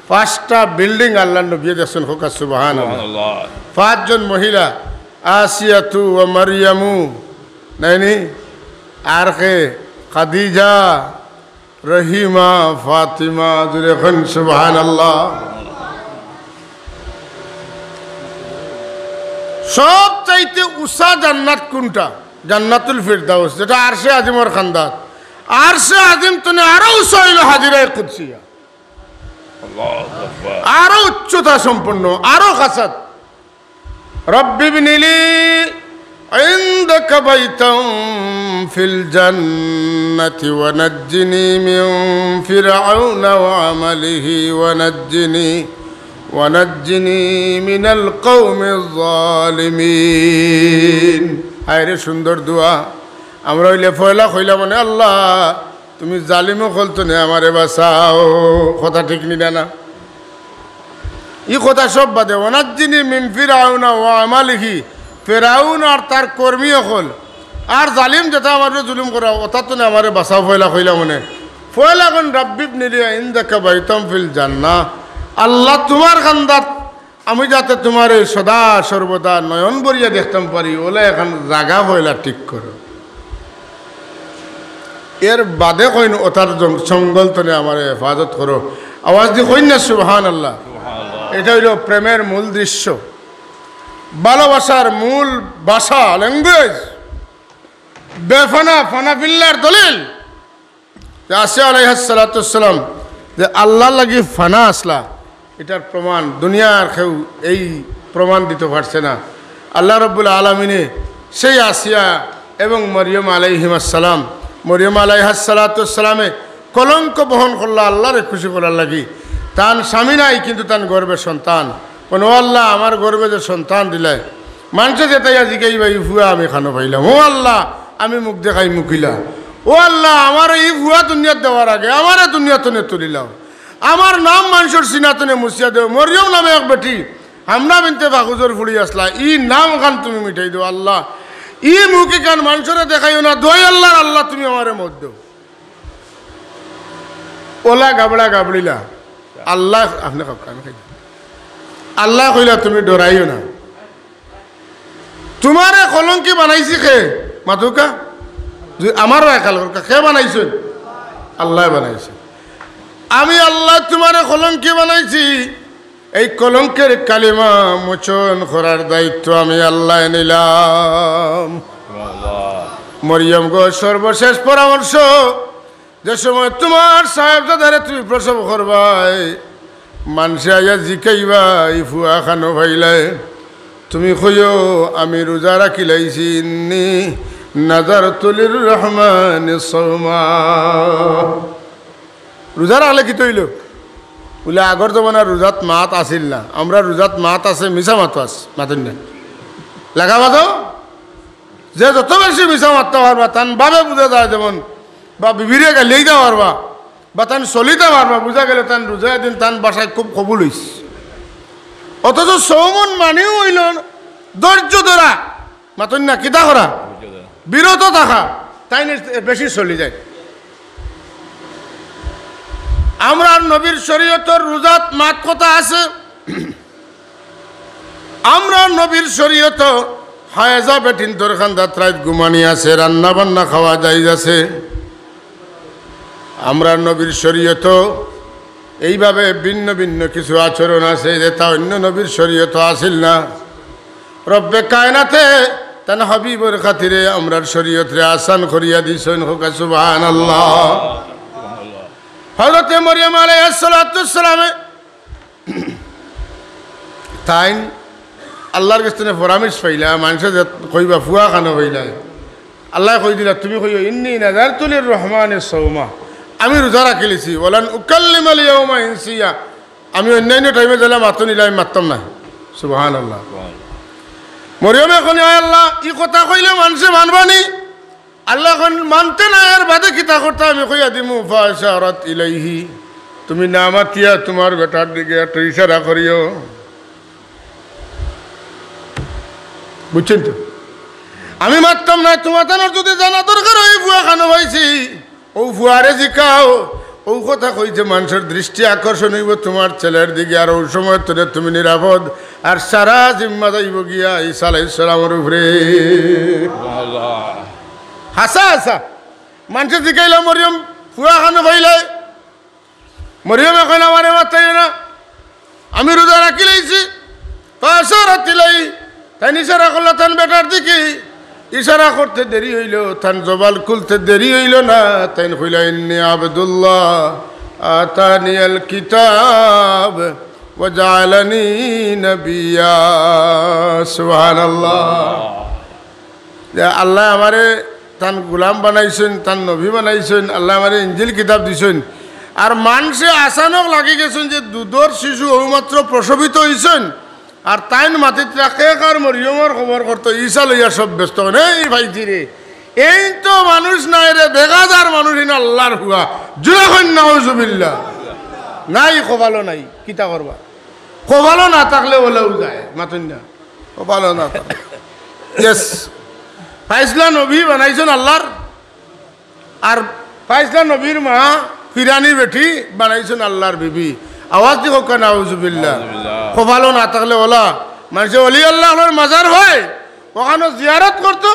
পাঁচটা বিল্ডিং আল্লার নবিয়ে দেখছইন। কউক্কা সুবহানাল্লাহ। সুবহানাল্লাহ। পাঁচজন মহিলা, আসিয়াতু ওয়া মারিয়ামু, নাইনি? আর কে? খাদিজা, রহিমা, ফাতিমা, জোরে কইন সুবহানাল্লাহ। সবচাইতে উচা জান্নাত কুনটা? জান্নাতুল ফিরদাউস, যেটা আরশে আজিমর খান্দাত। আরশে আজিম তনে আরো উচা অইলো হাজিরায়ে কুদসিয়া। আল্লাহু আকবার। আরো উচ্চতা সম্পন্ন, আরো খাসাত। رب ابن لي عندك بيتا في الجنة ونجني من فرعون وعمله ونجني ونجني من القوم الظالمين. হায় রে সুন্দর দোয়া। আমরা অইলে পয়লা কইলাম অনে, আল্লাহ, তুমি জালিম অকল তনে আমারে বাঁচাও। কথা ঠিক নি না? ই কথা সব বাদে, ওয়ানাজ্জিনি মিন ফিরাউনা ওয়া আমালিহি, ফেরাউন আর তার কর্মী অকল, আর জালিম যেটা আমারে জুলুম করা, ওটা তনে আমারে বাঁচাও, পয়লা কইলাম অনে। পয়লা কইন, রাব্বি ইবনি লি ইনদাকা বাইতাম ফিল জান্নাহ, আল্লাহ তুমার খান্দাত আমি যাতে তুমারে সদা সর্বদা নয়ন ভরিয়া দেখতাম পারি, অলা একখান জাগা পয়লা ঠিক করো। এর বাদে কইন, ওটার জং-, জঙ্গল তনে আমারে হেফাজত করো। আওয়াজ দি কইন না সুবহানাল্লাহ। ইটা অইলো প্রেমের মূল দৃশ্য, ভালোবাসার মূল ভাষা, language। বেফানা, ফানা ফিল্লার দলিল। যে আসিয়া আলাইহাস সালাতু ওয়াস সালাম যে আল্লার লাগি ফানা আছলা, ইটার প্রমাণ দুনিয়ার কেউ এই প্রমাণ দিতো পারছে না। আল্লাহ রাব্বুল আলামিনে সেই আসিয়া এবং মরিয়ম আলাইহিমাস সালাম, মরিয়ম আলাইহাস সালাতু ওয়াস সালামে কলঙ্ক বহন করলা আল্লারে খুশি করার লাগি। তান স্বামী নাই, কিন্তু তান গর্ভে সন্তান। কইন, ও আল্লাহ, আমার গর্ভে যে সন্তান দিলায়, মানষে যেতাইয়া জিগাইবা, ই ফুয়া আমি খানো পাইলাম। ও আল্লাহ, আমি মুখ দেখাই মুখিলা। ও আল্লাহ, আমারে ই ফুয়া দুনিয়াত দেওয়ার আগে আমারে দুনিয়া তনে তুলিলাও। আমার নাম মানষর সিনা তনে মুছিয়া দেও। মরিয়ম নামে এক বেটি, হামনা বিনতে ফাখুজর ফুড়ি আছলা, ই নাম খান তুমি মিটাই দেও আল্লাহ। ই মুখ ইখান মানষরে দেখাইও না, দোয়াই আল্লাহর আল্লাহ তুমি আমারে মউত দেও। অলা গাবড়া গাবড়িলা। আল্লাহ, আপনে খাউক্কা, আমি খাই। আল্লাহ কইলা, তুমি ডরাইও না। তুমারে কলঙ্কি বানাইছি কে? মাতুক্কা? যদি আমার ভাই খাল করকা, কে বানাইছইন? আল্লায় বানাইছইন। আমি আল্লায় তুমারে কলঙ্কি বানাইছি। এই কলঙ্কের কালিমা মোচন করার দায়িত্ব আমি আল্লায় নিলাম। মরিয়ম গো, সর্বশেষ পরামর্শ, যে সময় তুমার সাহেবজাদারে তুমি প্রসব করবায়, মানষে আইয়া জিকাইবা, ই ফুয়া খানো পাইলায়, তুমি কইও, আমি রোজা রাখিলাইছি, ইন্নি নাযারতু লির রহমানি সাওমা। রোজা রাখলে কিতা অইলো? বুলে, আগর জমানার রোজাত মাত আছিল না, আমরার রোজাত মাত আছে, মিছা মাতো আছে, মাতইন না। লাগা বাজো, যে যত বেশি মিছা মাততা পারবা, তান ভাবে বুঝা যায় যেমন, বা বিবিরে গাইল্লাইতা পারবা, বা তান চলিতা পারবা, বুঝা গেলো তান রোজা এদিন তান বাসায় খুব কবুল অইছে। অথচ সৌমুন মানেউ অইলো ধৈর্য ধরা, মাতইন না, কিতা করা? বিরত থাকা। তাইন বেশি চলি যায়। আমরার নবীর শরীয়তর রোজাত মাত কথা আছে। আমরার নবীর শরীয়তো হায়েজা বেটিন্তর খান্দাত রাইত ঘুমানি আছে, রান্না বান্না খাওয়া জায়েজ আছে। আমরার নবীর শরীয়তো এইভাবে ভিন্ন ভিন্ন কিছু আচরণ আছে, যেটা অন্য নবীর শরীয়তো আছিল না। রব্বে কায়নাতে তান হাবিবর খাতিরে আমরার শরীয়তরে আসান করিয়া দিছইন। কউক্কা সুবহানাল্লাহ। হযরতে মরিয়ম আলাইহিস সালাতু ওয়াস সালামে তাইন আল্লাহর গেছ থনে পরামর্শ পাইলা, মানষে যে কইবা ফুয়া খানো পাইলা। আল্লায় কই দিলা, তুমি কইও, "ইন্নি নাযারতু লির রহমানি সাওমা।" আমি রোজা রাখিলিছি, "ওয়ালান উকাল্লিমাল ইয়াওমা ইনসিয়া।" আমি অন্যান্য টাইমে যেলা মাতো নিলা, আমি মাততাম না। সুবহানাল্লাহ। মরিয়মে কইন, "আয় আল্লাহ, ই কথা কইলে মানষে মানবা নি?" আল্লায় কইন, "মানতে না, এর বাদে কিতা করতা আমি কইয়া দিমু।" ফাশারাত ইলাইহি, তুমি না মাতিয়া তুমার বেটার দিকে একটু ইশারা করিও। বুঝছইন তো? আমি মাততাম না, তুমার তানর যুদি জানা দরকার অয়, ফুয়া খানো পাইছি, অউ ফুয়ারে জিকাও, অউ কথা কইতে মানষর দৃষ্টি আকর্ষণ অইবো তুমার ছেলের দিকে, আর অউ সময় তনে তুমি নিরাপদ। আর সারা জিম্মা যাইবো গিয়া ঈসা আলাইহিস সালামর উপরে। হাছা, হাছা। মানষে জিকাইলা, "মরিয়ম, ফুয়া খানো পাইলায়?" মরিয়মে কইন, "আমারে মাতাইও না, আমি রোজা রাখিলাইছি।" ফাশারাত ইলাইহি, তাইন ইশারা করলা তান বেটার দিকে। ইশারা করতে দেরি অইলো, তান জবান খুলতে দেরি অইলো না। তাইন কইলা, "ইন্নী আবদুল্লাহ, আতানিয়াল কিতাব ওয়া জাআলানি নাবিয়্যা।" সুবহানাল্লাহ। যে আল্লায় আমারে তান গোলাম বানাইছইন, তান নবী বানাইছইন, আল্লায় আমারে ইঞ্জিল কিতাব দিছইন। আর মানষে আচানক লাগি গেছইন যে দুধর শিশু অউ মাত্র প্রসবিত অইছইন, আর তাইন মাতিত্রা কেক আর মরিয়মর খবর করতো, ঈসা লইয়া সব ব্যস্ত অইন। এই ভাইজি রে, এইন তো মানুষ নায় রে, বেগাজার মানুষ, এইন আল্লার ফুয়া। জুরে কইন নাউজুবিল্লাহ। নাই, কপালো নাই, কিতা করবা? কপালো না থাকলে অলাউ যায়, মাতইন না। কপালো না থাকলে। ইয়েস। ফাইসলা নবী বানাইছইন আল্লার, আর ফাইসলা নবীর মা ফিরানি বেটি বানাইছইন আল্লার বিবি। আওয়াজ দি কউক্কা নাউজুবিল্লাহ। নাউজুবিল্লাহ। কপালো না থাকলে অলা, মানষে অলি আল্লাহ অকলর মাজার অয়, অখানো জিয়ারত করতো,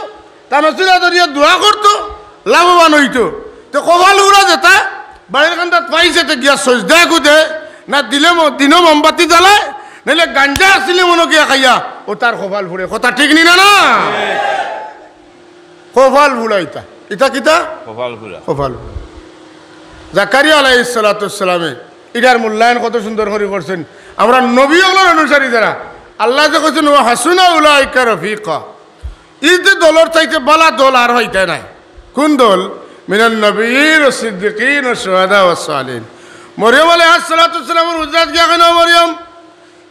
তান উছিলা ধরিয়া দোয়া করতো, লাভবান অইতো। তে কপাল ফুরা যেতা, বাড়ির কান্দাত পাইছে, তে গিয়া সইজদা গুদে, না দিলে ম-, দিনো মোমবাতি জ্বালায়, নাইলে গাঞ্জা আসিলে মনো গিয়া খাইয়া, অউ তার কপাল ফুরে। কথা ঠিক নি না, না? কপাল ফুরা ইতা। ইতা কিতা? কপাল ফুরা। কপাল ফুরা। জাকারিয়া আলাইহিস সালাতু ওয়াস সালামে ইটার মূল্যায়ন কত সুন্দর করি করছইন। আমরা নবী অকলর অনুসারী যারা, আল্লায় যে কইছইন, "ওয়া হাসুনা উলাইকা রফিকা।" ই যে দলর চাইতে বালা দল আর অইতে নায়। কুন দল? মিনান নাবিয়্যিন ওয়াস সিদ্দিকিন ওয়াশ শুহাদা ওয়াস সালিহিন। মরিয়ম আলাইহিস সালাতু ওয়াস সালামর হুজরাত গিয়া কইন, "ও মরিয়ম,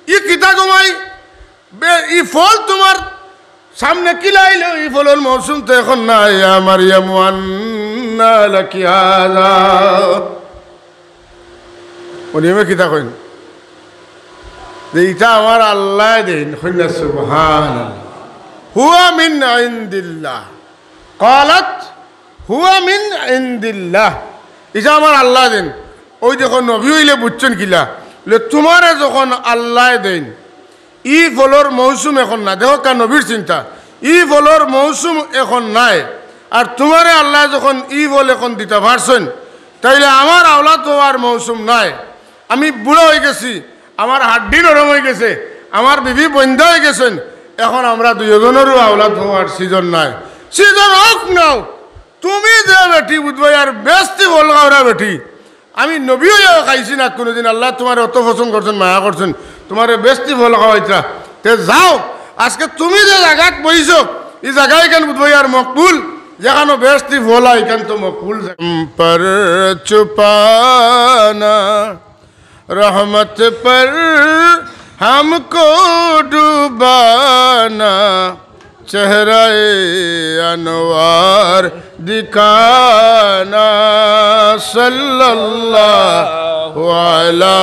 ই কিতা ঘুমাই? বে-, ই ফল তুমার সামনে কিলা আইলো? ই ফলর মৌসুম তো অখন নায়। ইয়া মারিয়ামু আন্না লাকি হাযা?" মরিয়মে কিতা কইন? যে ইটা আমার আল্লায় দেইন। কইন না সুবহানাল্লাহ। হুয়া মিন ইনদিল্লাহ। ক্বালাত, "হুয়া মিন ইনদিল্লাহ।" ইটা আমার আল্লায় দেইন। অউ দেখো, নবী অইলে বুঝছইন কিলা? বলে, তুমারে যখন আল্লায় দেইন, ই ফলর মৌসুম অখন না। দেখো কা নবীর চিন্তা, ই ফলর মৌসুম অখন নায়। আর তুমারে আল্লায় যখন ই ফল অখন দিতা পারছইন, তাইলে আমার আওলাদ অওয়ার মৌসুম নায়। আমি বুড়া অইগেছি, আমার হাড্ডি নরম অইগেছে, আমার বিবি বইন্দা অইগেছইন, অখন আমরা দুইওজনরও আওলাদ অওয়ার সিজন নায়। সিজন অউক না অউক, তুমি যে বেটি বুধবাই আর বেস্তি ফল খাওরা বেটি, আমি নবী অইয়াও খাইছি না কুনুদিন। আল্লায় তুমারে অত পছন্দ করছইন, মায়া করছইন, তুমারে বেস্তি ফল খাওয়াইতরা। তে যাও, আজকে তুমি যে জাগাত বইছো, ই জাগা ইখান বুধবাই আর মকবুল, যেখানো বেস্তি ফল অয়, ইখান তো মকবুল জাগা। পর ছুপানা, রহমত পর হামকো ডুবানা, চেহরায়ে আনোয়ার দিখানা, সাল্লাল্লাহু আলা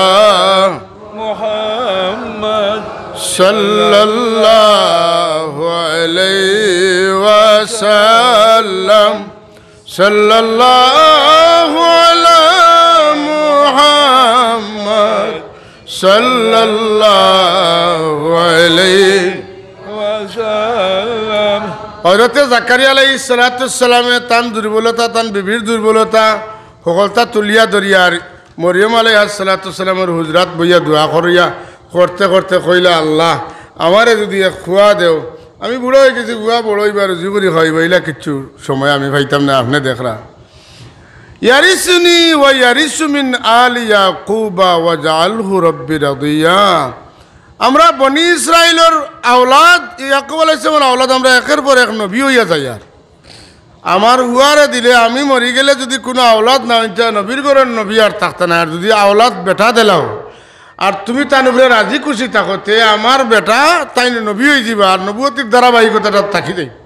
মুহাম্মদ, সাল্লাল্লাহু আলাইহি ওয়াসাল্লাম, সাল্লাল্লাহু আলা মুহাম্মদ, সাল্লাল্লাহু আলাইহি ওয়াসাল্লাম। হযরতে জাকারিয়া আলাইহিস সালাতু ওয়াস সালামে তান দুর্বলতা, তান বিবির দুর্বলতা, হকলতা তুলিয়া ধরিয়া আর মরিয়ম আলাইহাস সালাতু ওয়াস সালামর হুজরাত বইয়া দোয়া করিয়া করতে করতে কইলা, "আল্লাহ, আমারে যুদি এক ফুয়া দেও, আমি বুড়া অইগেছি, ফুয়া বড় অইবা, রুজি করি খাওয়াইবা, ইলা কিচ্ছু সময় আমি পাইতাম না, আপনে দেখরা।" ইয়ারিসুনি ওয়া ইয়ারিসু মিন আলি ইয়াকুবা ওয়াজআলহু রাব্বি রাদিয়া। আমরা বনি ইসরাইলর আওলাদ, ইয়াকুব আলাইহিস সালামর আওলাদ, আমরা একের পর এক নবী অইয়া যাইয়ার। আমার ফুয়ারে দিলে, আমি মরি গেলে যুদি কুনু আওলাদ না অইতা, নবীর ঘরর নবী আর থাকতা নায়। আর যুদি আওলাদ বেটা দিলাও, আর তুমি তান উপরে রাজি খুশি থাকো, তে আমার বেটা তাইন নবী অইযিবা, আর নবুয়তির ধারাবাহিকতাটা থাকি যাইবো।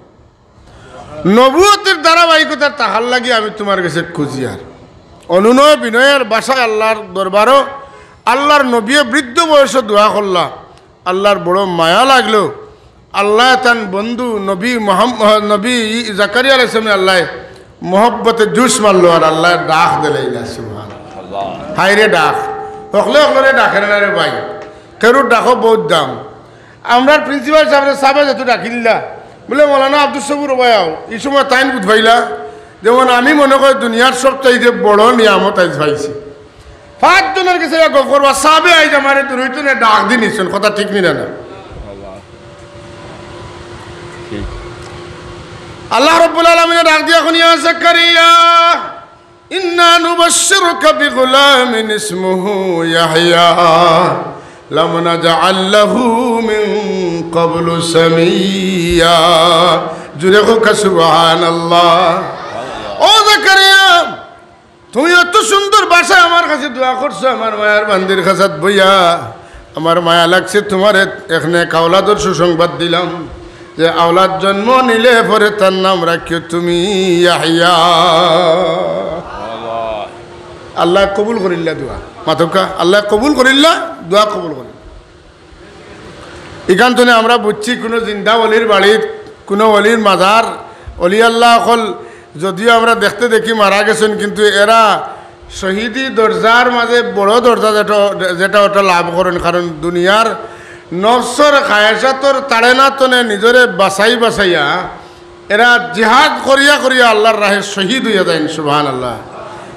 নবুয়তির ধারাবাহিকতা থাকার লাগি আমি তুমার গেছে খুজিয়ার। অনুনয় বিনয়ের ভাষায় আল্লার দরবারো আল্লার নবীয়ে বৃদ্ধ বয়সো দোয়া করলা, আল্লার বড় মায়া লাগলো। আল্লায় তান বন্ধু নবী মোহাম্মদ, নবী জাকারিয়া আলাইহিস সালামে আল্লায় মহব্বতে জুস মারলো আর আল্লায় ডাক দিলাইলা, সুবহান। হায়রে ডাক, হকলে হকলরে ডাকে না রে ভাই, কেউর ডাকো বউত দাম। আমরার প্রিন্সিপাল সাবরে সাবে যেহেতু ডাকিলা, বুলে, "মৌলানা আব্দুস সবুর ভাই আও", ই সময় তাইন বুঝ পাইলা, যেমন আমি মনে করি দুনিয়ার সবচাইতে বড় নিয়ামত আইজ পাইছি। পাঁচ জনর গেছে গফ করবা, সাবে আইজ আমারে দুইজনে ডাক দি নিছইন, কথা ঠিক নি না? না। আল্লাহ রাব্বুল আলামিনে ডাক দিয়া কইন, "ইয়া জাকারিয়া, ইন্না নুবাশশিরুকা বিগুলামিন ইসমুহু ইয়াহইয়া, লাম নাজআল লাহু মিন ক্বাবলু সামিয়্যা।" জুরে কউক্কা সুবহানাল্লাহ। ও জাকারিয়া, তুমি অত সুন্দর ভাষায় আমার কাছে দোয়া করছো, আমার মায়ার বান্দির কাছাত বইয়া। আমার মায়া লাগছে, তুমারে এক নেক আওলাদর সুসংবাদ দিলাম, যে আওলাদ জন্ম নিলে পরে তার নাম রাখিও তুমি ইয়াহইয়া। আল্লায় কবুল করিলা দোয়া। মাতউক্কা, আল্লায় কবুল করিলা, দোয়া কবুল করিলা। ইখান থনে আমরা বুঝছি, কুনু জিন্দা ওলির বাড়িত, কুনু ওলির মাজার, ওলি আল্লাহ অকল যদিও আমরা দেখতে দেখি মারা গেছইন, কিন্তু এরা শহীদি দরজার মাঝে বড় দরজা যেটা, যেটা ওটা লাভ করইন। কারণ দুনিয়ার নফসর খায়েশাতর তাড়না থনে নিজরে বাঁচাই বাঁচাইয়া এরা জিহাদ করিয়া করিয়া আল্লার রাহে শহীদ অইয়া যাইন। সুবহানাল্লাহ।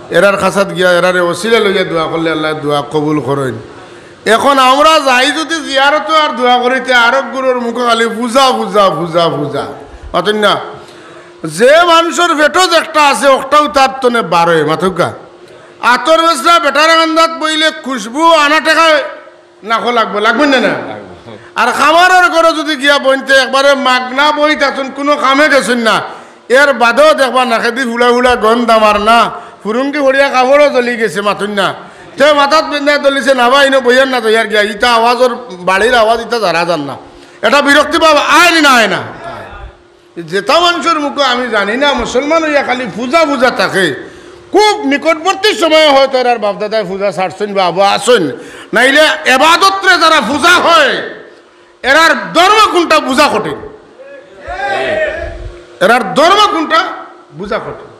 এরার কাছাত গিয়া এরারে ওসিলা লইয়া দোয়া করলে আল্লায় দোয়া কবুল করইন। এখন আমরা যাই যদি জিয়ারতো আর দোয়া করিতে, আরক গুরুর মুখো খালি পূজা, পূজা, পূজা, পূজা। মাতইন না? যে মানষর পেটো যেকটা আছে, অকটাউ তার থনে বারয়। মাতউক্কা। আতর বেচরা বেটার কান্দাত বইলে খুশবু আনা টেকা নাকো লাগবো, লাগবো না, না? আর কামারর ঘরো যদি গিয়া বইনতে একবারে মাগনা বই থাকছইন, কুনু কামে গেছইন না, এর বাদেও দেখবা নাকেদি ফুলা ফুলা গন্ধ আমার না, ফুরুঙ্গি ফড়িয়া কাপড়ও জ্বলি গেছে, মাতইন না। তে মাথাত বেন্দা দলিছে, "না বা, ইনো বইয়ার না, যাইয়ার গিয়া, ইতা আওয়াজর বাড়ির আওয়াজ, ইতা জানা যার না।" এটা বিরক্তি ভাব আয় নি না, আয় না? যেটা মানষর মুখো আমি জানি না, মুসলমান অইয়া খালি পূজা পূজা থাকে। খুব নিকটবর্তী সময়ে হয়তো এরার বাপদাদায় পূজা ছাড়ছইন বা আবু আছইন, নাইলে এবাদতরে যারা পূজা হয়, এরার ধর্ম কুনটা বুঝা কঠিন। এরার ধর্ম কুনটা বুঝা কঠিন।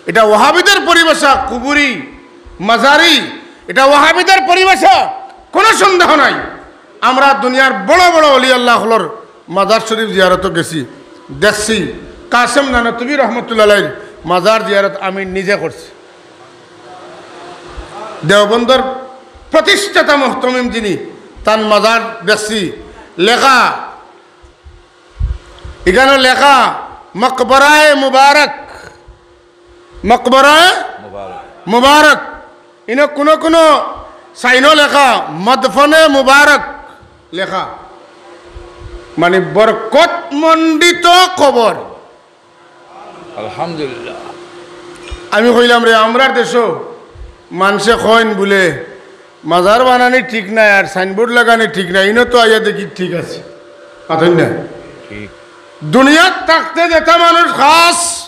এটা ওয়াহাবিদের পরিভাষা, কুবুরি, মাজারি, এটা ওয়াহাবিদের পরিভাষা, কোনো সন্দেহ নাই। আমরা দুনিয়ার বড় বড় অলি আল্লাহ অকলর মাজার শরীফ জিয়ারতো গেছি, দেখছি। কাসেম নানতুবী রহমতুল্লাহ আলাইহির মাজার জিয়ারত আমি নিজে করছি। দেওবন্দর প্রতিষ্ঠাতা মুহতমিম যিনি, তান মাজার দেখছি, লেখা, ইখানো লেখা মকবরায়ে মুবারক, মকবরায়ে মুবারক। মুবারক। ইনো কুনু কুনু সাইনো লেখা মদফনে মুবারক লেখা, মানে বরকত মণ্ডিত কবর। আলহামদুলিল্লাহ। আমি কইলাম, "রে, আমরার দেশো মানষে কইন বুলে মাজার বানানি ঠিক নায় আর সাইনবোর্ড লাগানি ঠিক নায়, ইনো তো আইয়া দেখি ঠিক আছে।" মাতইন না? ঠিক। দুনিয়াত থাকতে যেটা মানুষ খাস,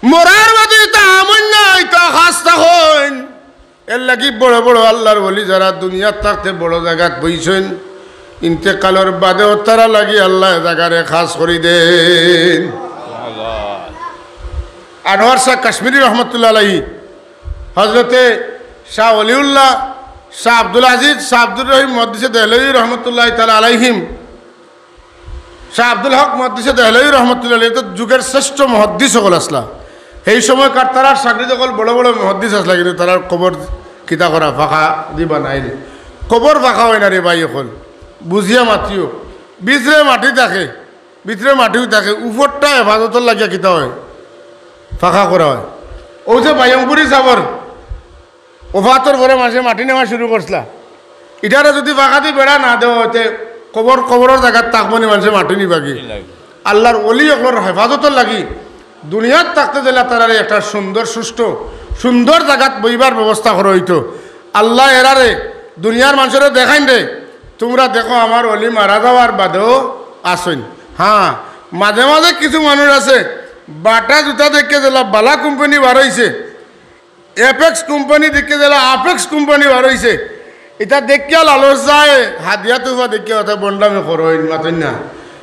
মরার বাদে ইতা আমইন না, ইতা খাস থাকইন। এর লাগি বড় বড় আল্লাহর ওলি যারা দুনিয়াত থাকতে বড় জাগাত বইছইন, ইন্তেকালর বাদেও তারা লাগি আল্লায় জাগারে খাস করি দেইন। আনোয়ার শাহ কাশ্মীরি রহমতুল্লাহ আলাইহি, হজরতে শাহ ওলিউল্লাহ, শাহ আব্দুল আজিজ, শাহ আব্দুর রহিম মুহাদ্দিসে দেহলভী রহমতুল্লাহ তাআলা আলাইহিম, শাহ আব্দুল হক মুহাদ্দিসে দেহলভী রহমতুল্লাহ আলাইহি তো যুগর শ্রেষ্ঠ মুহাদ্দিস অকল আছলা। সেই সময়কার তারার শাগরিদ অকল বড় বড় মুহাদ্দিস আছলা, কিন্তু তারার কবর কিতা করা, ফাঁকা দি বানাইল। কবর ফাঁকা অয় না রে ভাই অকল, বুঝিয়া মাতিও। ভিতরে মাটি থাকে, ভিতরে মাটিও থাকে, উপরটা হেফাজতর লাগিয়া কিতা অয়, ফাঁকা করা অয়। অউ যে বায়মপুরি সাবর ওফাতর পরে মানষে মাটি নেওয়া শুরু করছলা। ইটারে যুদি ফাঁকা দি বেড়া না দেওয়া অয় তে কবর, কবরর জাগাত থাকবো নি মানষে মাটি নিবাগি? আল্লাহর ওলি অকলর হেফাজতর লাগি দুনিয়াত থাকতে দিলা তারারে একটা সুন্দর, সুষ্ঠু, সুন্দর জাগাত বইবার ব্যবস্থা করা অইতো। আল্লায় এরারে দুনিয়ার মানষরে দেখাইন রে, তুমরা দেখো আমার অলি মারা যাওয়ার বাদেও আছইন। হ্যাঁ, মাঝে মাঝে কিছু মানুষ আছে, বাটা জুতা দেখিয়া যেলা বালা কোম্পানি বার অইছে, অ্যাপেক্স কোম্পানি দেখিয়া যেলা আপেক্স কোম্পানি বার অইছে, ইতা দেখিয়া লালচ যায়, হাদিয়া তুফা দেখিয়া অতা বন্ডামি করইন, মাতইন না।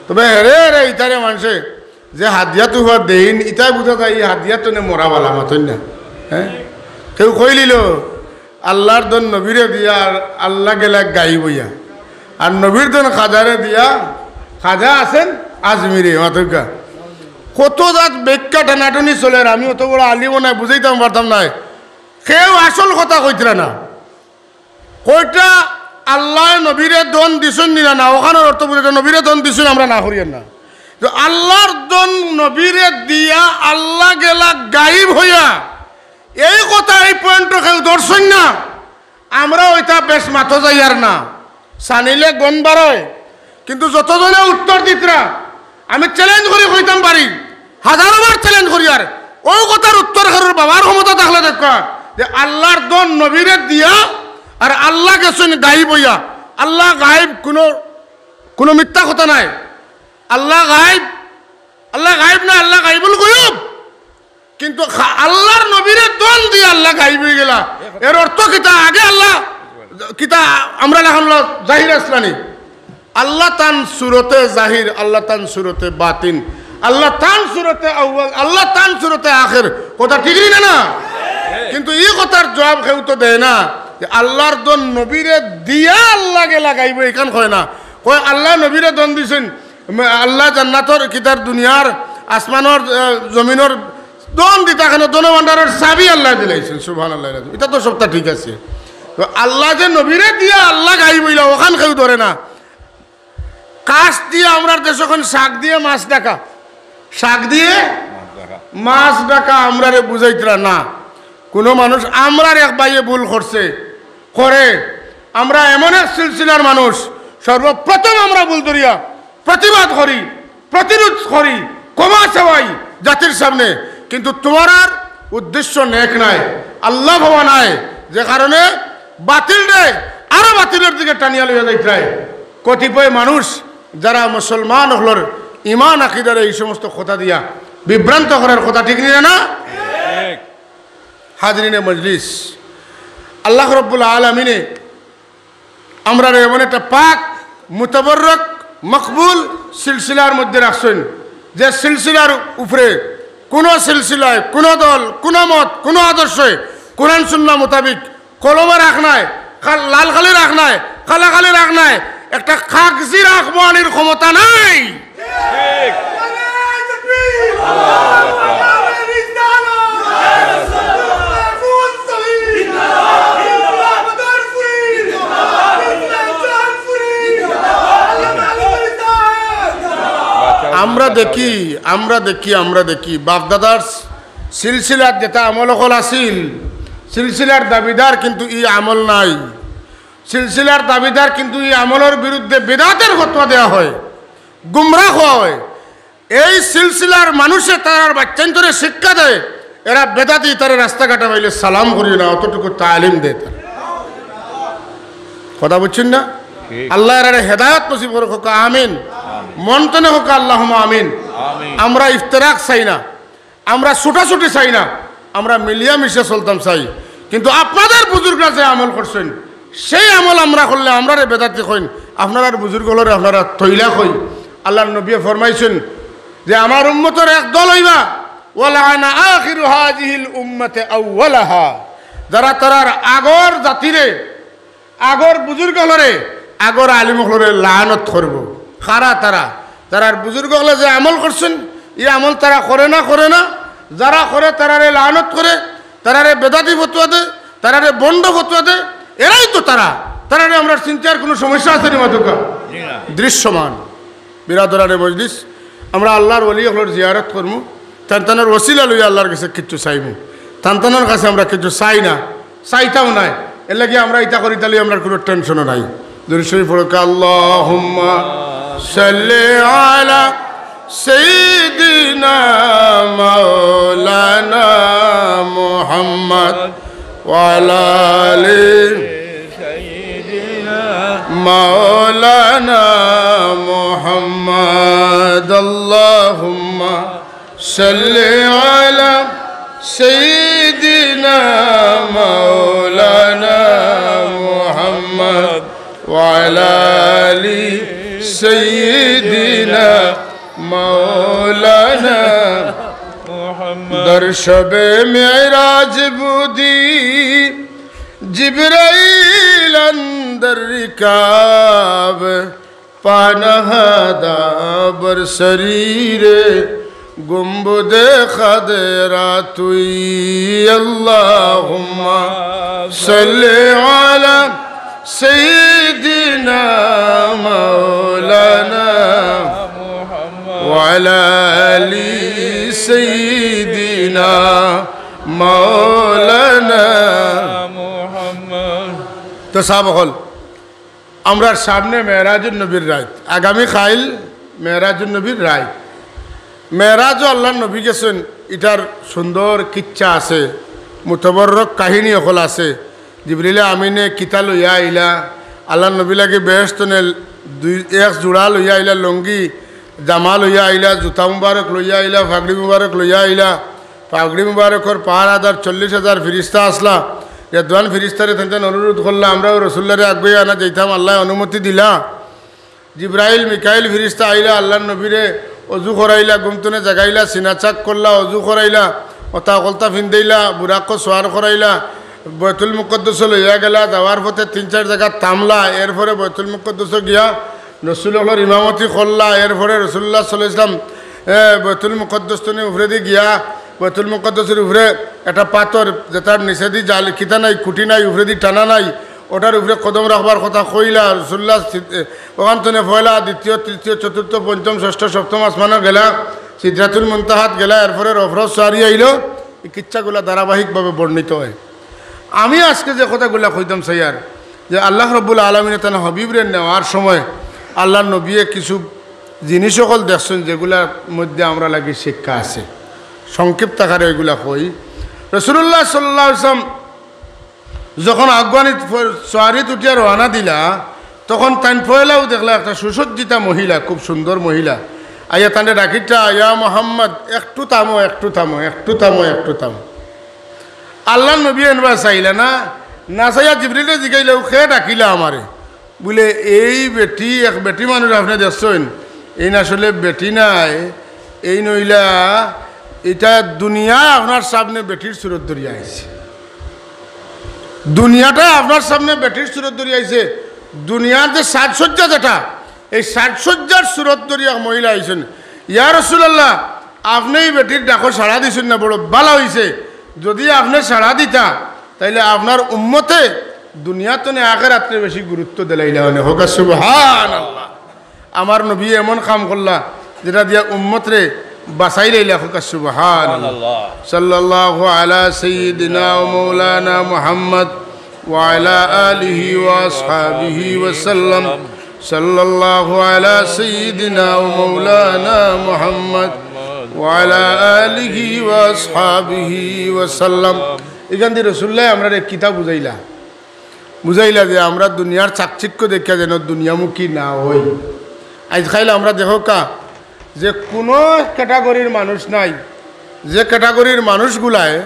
তবে হেরে হেরে ইতারে মানষে যে হাদিয়া তুফা দেইন, ইতায় বুঝা যায় ই হাদিয়া তনে মরা বালা, মাতইন না। হ্যাঁ, কেউ কইলিল, আল্লার ধন নবীরে দিয়া আর আল্লা গেলা গাইব অইয়া, আর নবীর ধন খাজারে দিয়া, খাজা আছেন আজমিরে, মাতউক্কা। কত জাত ব্যাখ্যা টানাটুনি চলের, আমি অত বড় আলিমও নায়, বুঝাইতাম পারতাম নায়। কেউ আসল কথা কইতরা না। কইতরা আল্লায় নবীরে ধন দিছইন নি না, না, অখানর অর্থ বুঝাইতরা নবীরে ধন দিছইন, আমরা না করিয়ার না। তো আল্লার ধন নবীরে দিয়া আল্লা গেলা গাইব অইয়া, এই কথা এই পয়েন্টো কেউ ধরছইন না। আমরাও ইতা বেশ মাতো যাইয়ার না, সানিলে গন বারয়, কিন্তু যতজনে উত্তর দিতরা, আমি চ্যালেঞ্জ করি কইতাম পারি, হাজারো বার চ্যালেঞ্জ করিয়ার, অউ কথার উত্তর কেউর বাবার ক্ষমতা থাকলে দেখউক্কা যে আল্লার ধন নবীরে দিয়া আর আল্লা গেছইন গাইব অইয়া। আল্লা গাইব, কুনু, কুনু মিথ্যা কথা নায়। আল্লা গাইব, আল্লা গাইব না, আল্লা গাইবুল গুয়ুব। কিন্তু খা-, আল্লার নবীরে ধন দিয়া আল্লা গাইব অইগেলা। এর অর্থ কিতা? আগে আল্লা কিতা আমরা লাখান অইলো জাহির আছলা নি? আল্লা তান সুরতে জাহির, আল্লা তান সুরতে বাতিন, আল্লা তান সুরতে আউয়াল, আল্লা তান সুরতে আখের। কথা ঠিক নি না, না? কিন্তু ই কথার জুয়াব কেউ তো দেয় না যে আল্লার ধন নবীরে দিয়া আল্লা গেলা গাইব, ইখান কয় না। কয় আল্লায় নবীরে ধন দিছইন, ম-, আল্লায় জান্নাতর কিতার দুনিয়ার আসমানর, আহ, জমিনর ধন দিতা কেনে, ধন ভান্ডারর চাবি আল্লায় দিলাইছইন, সুবহানাল্লাহ। ইতা তো সবতা ঠিক আছে। তো আল্লায় যে নবীরে দিয়া আল্লা গাইব অইলা, অখান কেউ ধরে না। কাশ দিয়া আমরার দেশো অখন শাক দিয়া মাছ ঢাকা, শাক দিয়া মাছ ঢাকা আমরারে বুঝাইতরা না। কুনু মানুষ, আমরার এক ভাইয়ে ভুল করছে, করে, আমরা এমন এক সিলসিলার মানুষ, সর্বপ্রথম আমরা ভুল ধরিয়া প্রতিবাদ করি, প্রতিরোধ করি, ক্ষমা চাওয়াই জাতির সামনে। কিন্তু তুমারার উদ্দেশ্য নেক নায়, আল্লা ভাবা নায়, যে কারণে বাতিলরে আরো বাতিলর দিকে টানিয়া লইয়া যাইতরায়। কতিপয় মানুষ যারা মুসলমান অকলর ইমান আকিদারে এই সমস্ত কথা দিয়া বিভ্রান্ত করার কথা, ঠিক নি না? হাজিরিনে মজলিস, আল্লাহ রব্বুল আলামিনে আমরারে এমন একটা পাক, মুতাবাররক, মকবুল সিলসিলার মধ্যে রাখছইন, যে সিলসিলার উপরে কুনু সিলসিলায়, কুনু দল, কুনু মত, কুনু আদর্শে কোরআন সুন্নাহ মোতাবিক কলমে রাখ নাই, কাল-, লাল কালি রাখ নাই, কালা কালি রাখ নাই, একটা কাগজি রাখ বওয়ানির ক্ষমতা নাই। আমরা দেখি, আমরা দেখি, আমরা দেখি, বাপদাদার সিলসিলার যেটা আমল অকল আছিল, সিলসিলার দাবিদার কিন্তু ই আমল নাই। সিলসিলার দাবিদার কিন্তু ই আমলর বিরুদ্ধে বেদাতের ফতোয়া দেওয়া হয়, গুমরাহ কওয়া হয়। এই সিলসিলার মানুষে তারার বাচ্চাইন্তরে শিক্ষা দেয়, এরা বেদাতি, তারা রাস্তাঘাটে পাইলে সালাম করিও না, অতটুকু তালিম দেয় তারা। কথা বুঝছইন না? ঠিক। আল্লাহ এরারে হেদায়ত নসিব করউক, আমিন। আমিন। মন তনে কউক, আল্লাহুম্মা আমিন। আমিন। আমরা ইফতেরাক চাই না, আমরা ছুটাছুটি চাই না, আমরা মিলিয়া মিশে চলতাম চাই। কিন্তু আপনাদের বুজুর্গরা যে আমল করছইন, সেই আমল আমরা করলে আমরারে বেদাতি কইন, আপনারার বুজুর্গ অকলরে আপনারা তৈলা কইন। আল্লাহর নবীয়ে ফরমাইছইন যে, "আমার উম্মতর এক দল অইবা, ওয়ালাআনা আখিরু হাযিহিল উম্মাতি আউওয়ালাহা।" যারা তারার আগর জাতিরে, আগর বুজুর্গ অকলরে, আগর আলিম অকলরে লানত করবো। কারা তারা? তারার বুজুর্গ অকলে যে আমল করছইন, ই আমল তারা করে না, করে না। যারা করে, তারারে লানত করে, তারারে বেদাতি ফতোয়া দেয়, তারারে ভন্ড ফতোয়া দেয়, এরাই তো তারা। তারারে আমরার চিনতে আর কুনু সমস্যা আছে নি মাতুক্কা? জি না। দৃশ্যমান। বিরাদরানে মজলিস, আমরা আল্লাহর ওলি অকলর জিয়ারত করমু, তান তানর ওসিলা লইয়া আল্লাহর গেছে কিচ্ছু চাইমু। তান তানর কাছে আমরা কিচ্ছু চাই না, চাইতাম নায়। এর লাগি আমরা ইতা করি, তাইলে আমরার কুনু টেনশনও নাই। দুরূদ শরীফ পড়ো, আল্লাহুম্মা সাল্লি আলা সাইয়্যিদিনা মাওলানা মুহাম্মদ ওয়া আলা আলি مولانا محمد، اللهم صل على سيدنا مولانا محمد وعلى آل سيدنا مولانا محمد। در شب معراج بودی جبرائیل اندر رکاب، پا نهادا بر سریر گنبد خضرا تویی. اللهم صل على سيدنا مولانا وعلى آل سيدنا مولانا محمد. তো সাব অকল, আমরার সামনে মেরাজুন নবীর রাইত, আগামী কাইল মেরাজুন নবীর রাইত। মেরাজও আল্লাহর নবী গেছইন, ইটার সুন্দর কিচ্ছা আছে, মুতবররক কাহিনী অকল আছে। জিবরিলে আমিনে কিতা লইয়া আইলা, আল্লাহর নবী লাগি বেহেশতনে দুই এক জোড়া লইয়া আইলা, লুঙ্গি জামা লইয়া আইলা, জুতা মুবারক লইয়া আইলা, ফাগড়ি মুবারক লইয়া আইলা। পাগড়ি মুবারকর পাহারাদার চল্লিশ হাজার ফিরিস্তা আসলা। রেদওয়ান ফিরিস্তারে তাইন তাইন অনুরোধ করলা, "আমরাও রসুল্লারে আগুয়াই আনা যাইতাম, আল্লায় অনুমতি দিলা।" জিব্রাইল, মিকাইল ফিরিস্তা আইলা, আল্লাহর নবীরে অজু করাইলা, ঘুম তনে জাগাইলা, সিনা চাক করলা, অজু করাইলা, অতা অকলতা ফিন্দাইলা, বুরাকো সোয়ার করাইলা, বয়তুল মুকদ্দসো লইয়া গেলা, যাওয়ার পথে তিন চাইর জাগাত থামলা, এরপরে বয়তুল মুকদ্দসো গিয়া রসুল অকলর ইমামতি করলা। এরপরে রসুল্লাহ সাল্লাল্লাহু আলাইহি ওয়াসাল্লাম, এ, বয়তুল মুকদ্দস তনে উপরেদি গিয়া, বয়তুল মুকদ্দসর উপরে একটা পাথর, যেটার নিচেদি জাল কিতা নাই, খুঁটি নাই, উপরেদি টানা নাই, ওটার উপরে কদম রাখবার কথা কইলা। রসুল্লাহ সিদ-, এ, ওখান তনে পয়লা, দ্বিতীয়, তৃতীয়, চতুর্থ, পঞ্চম, ষষ্ঠ, সপ্তম আসমানো গেলা, সিদরাতুল মুনতাহাত গেলা, এরপরে রফরফ সারি আইলো। এই কিচ্ছাগুলা ধারাবাহিকভাবে বর্ণিত হয়। আমি আজকে যে কথাগুলা কইতাম চাইয়ার, যে আল্লাহ রব্বুল আলামিনে তান হাবিবরে নেওয়ার সময় আল্লাহর নবীয়ে কিছু জিনিস অকল দেখছইন, যেগুলার মধ্যে আমরা লাগি শিক্ষা আছে। সংক্ষিপ্ত আকারে ওইগুলা কই। রসুলুল্লাহ সাল্লাল্লাহু আলাইহি ওয়াসাল্লাম যখন আগুয়ানিত ফ-, সোয়ারিত উঠিয়া রওয়ানা দিলা, তখন তাইন পয়লাউ দেখলা একটা সুসজ্জিতা মহিলা, খুব সুন্দর মহিলা। আইয়া তানরে ডাকিতা, "ইয়া মোহাম্মদ, একটু থামো, একটু থামো, একটু থামো, একটু থামো।" আল্লাহর নবী এনবা চাইলা না, না চাইয়া জিবরিলে জিগাইলা, "ও কে ডাকিলা আমারে?" বুলে, "এই বেটি, এক বেটি মানুষ আপনে দেখছইন, এইন আসলে বেটি নায়, এইন অইলা, ইটা দুনিয়ায় আপনার সামনে বেটির সুরত ধরিয়া আইছে। দুনিয়াটায় আপনার সামনে বেটির সুরত ধরিয়া আইছে। দুনিয়ার যে সাজসজ্জা যেটা, এই সাজসজ্জার সুরত ধরিয়া এক মহিলা আইছইন। ইয়া রাসূলুল্লাহ, আপনে ই বেটির ডাকো সাড়া দিছইন না, বড় ভালা অইছে। যদি আপনে সাড়া দিতা, তাইলে আপনার উম্মতে দুনিয়া তনে আখেরাতরে বেশি গুরুত্ব দিলাইলা অনে।" কউক্কা সুবহানাল্লাহ। আমার নবী এমন কাম করলা, যেটা দিয়া উম্মতরে বাঁচাইলাইলা। কউক্কা সুবহানাল্লাহ। সাল্লাল্লাহু আলা সাইয়্যিদিনা ওয়া মাওলানা মুহাম্মদ ওয়া আলা আলিহি ওয়া আসহাবিহি ওয়া সাল্লাম। সাল্লাল্লাহু আলা সাইয়্যিদিনা ওয়া মাওলানা মুহাম্মদ ওয়া আলা আলিহি ওয়া আসহাবিহি ওয়া সাল্লাম। ইখানদি রসুল্লায় আমরারে কিতা বুঝাইলা? বুঝাইলা যে আমরা দুনিয়ার চাকচিক্য দেখিয়া যেন দুনিয়ামুখী না অই। আইজকাইল আমরা দেখউক্কা যে কুনু ক্যাটাগরির মানুষ নাই, যে ক্যাটাগরির মানুষগুলায়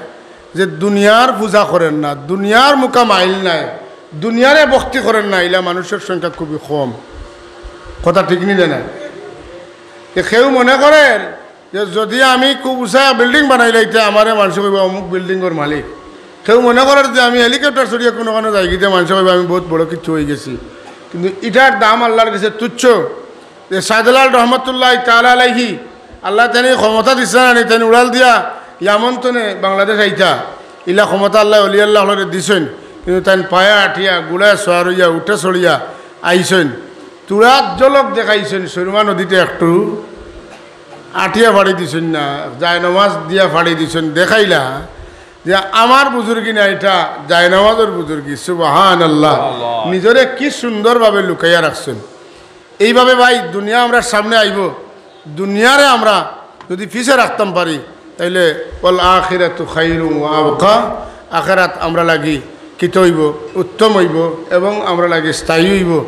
যে দুনিয়ার পূজা করের না, দুনিয়ার মুখা মাইল নাই, দুনিয়ারে ভক্তি করের না, ইলা মানুষর সংখ্যা খুবই কম। কথা ঠিক নি না? যে কেউ মনে করের যে যদি আমি খুব উঁচা বিল্ডিং বানাইলাই, তে আমারে মানষে কইবা অমুক বিল্ডিংর মালিক। কেউ মনে করের যে আমি হেলিকপ্টার চড়িয়া কুনুখানো যাইগি, তে মানষে কইবা আমি বউত বড় কিচ্ছু অইগেছি। কিন্তু ইটার দাম আল্লাহর গেছে তুচ্ছ। যে শাহজালাল রহমতুল্লাহ তাআলা আলাইহি, আল্লায় তাইন ক্ষমতা দিছইন না নি, তাইন উড়াল দিয়া ইয়ামন তনে বাংলাদেশ আইতা, ইলা ক্ষমতা আল্লায় অলি আল্লাহ অকলরে দিছইন। কিন্তু তাইন পায়া আটিয়া, ঘুড়ায় সওয়ার অইয়া, উটে চড়িয়া আইছইন। থুড়া ঝলক দেখাইছইন, সুরমা নদীতে একটু আটিয়া ফাড়ি দিছইন না, জায়নমাজ দিয়া ফাড়ি দিছইন, দেখাইলা যে আমার বুজুর্গি না, ইটা জায়নমাজর বুজুর্গি। সুবহানাল্লাহ। আল্লাহ। নিজরে কি সুন্দরভাবে লুকাইয়া রাখছইন। এইভাবে ভাই দুনিয়া আমরার সামনে আইবো, দুনিয়ারে আমরা যদি পিছে রাখতাম পারি, তাইলে ওয়াল আখিরাতু খাইরুন ওয়া আবকা, আখেরাত আমরা লাগি কিতা অইবো? উত্তম অইবো এবং আমরা লাগি স্থায়ী অইবো।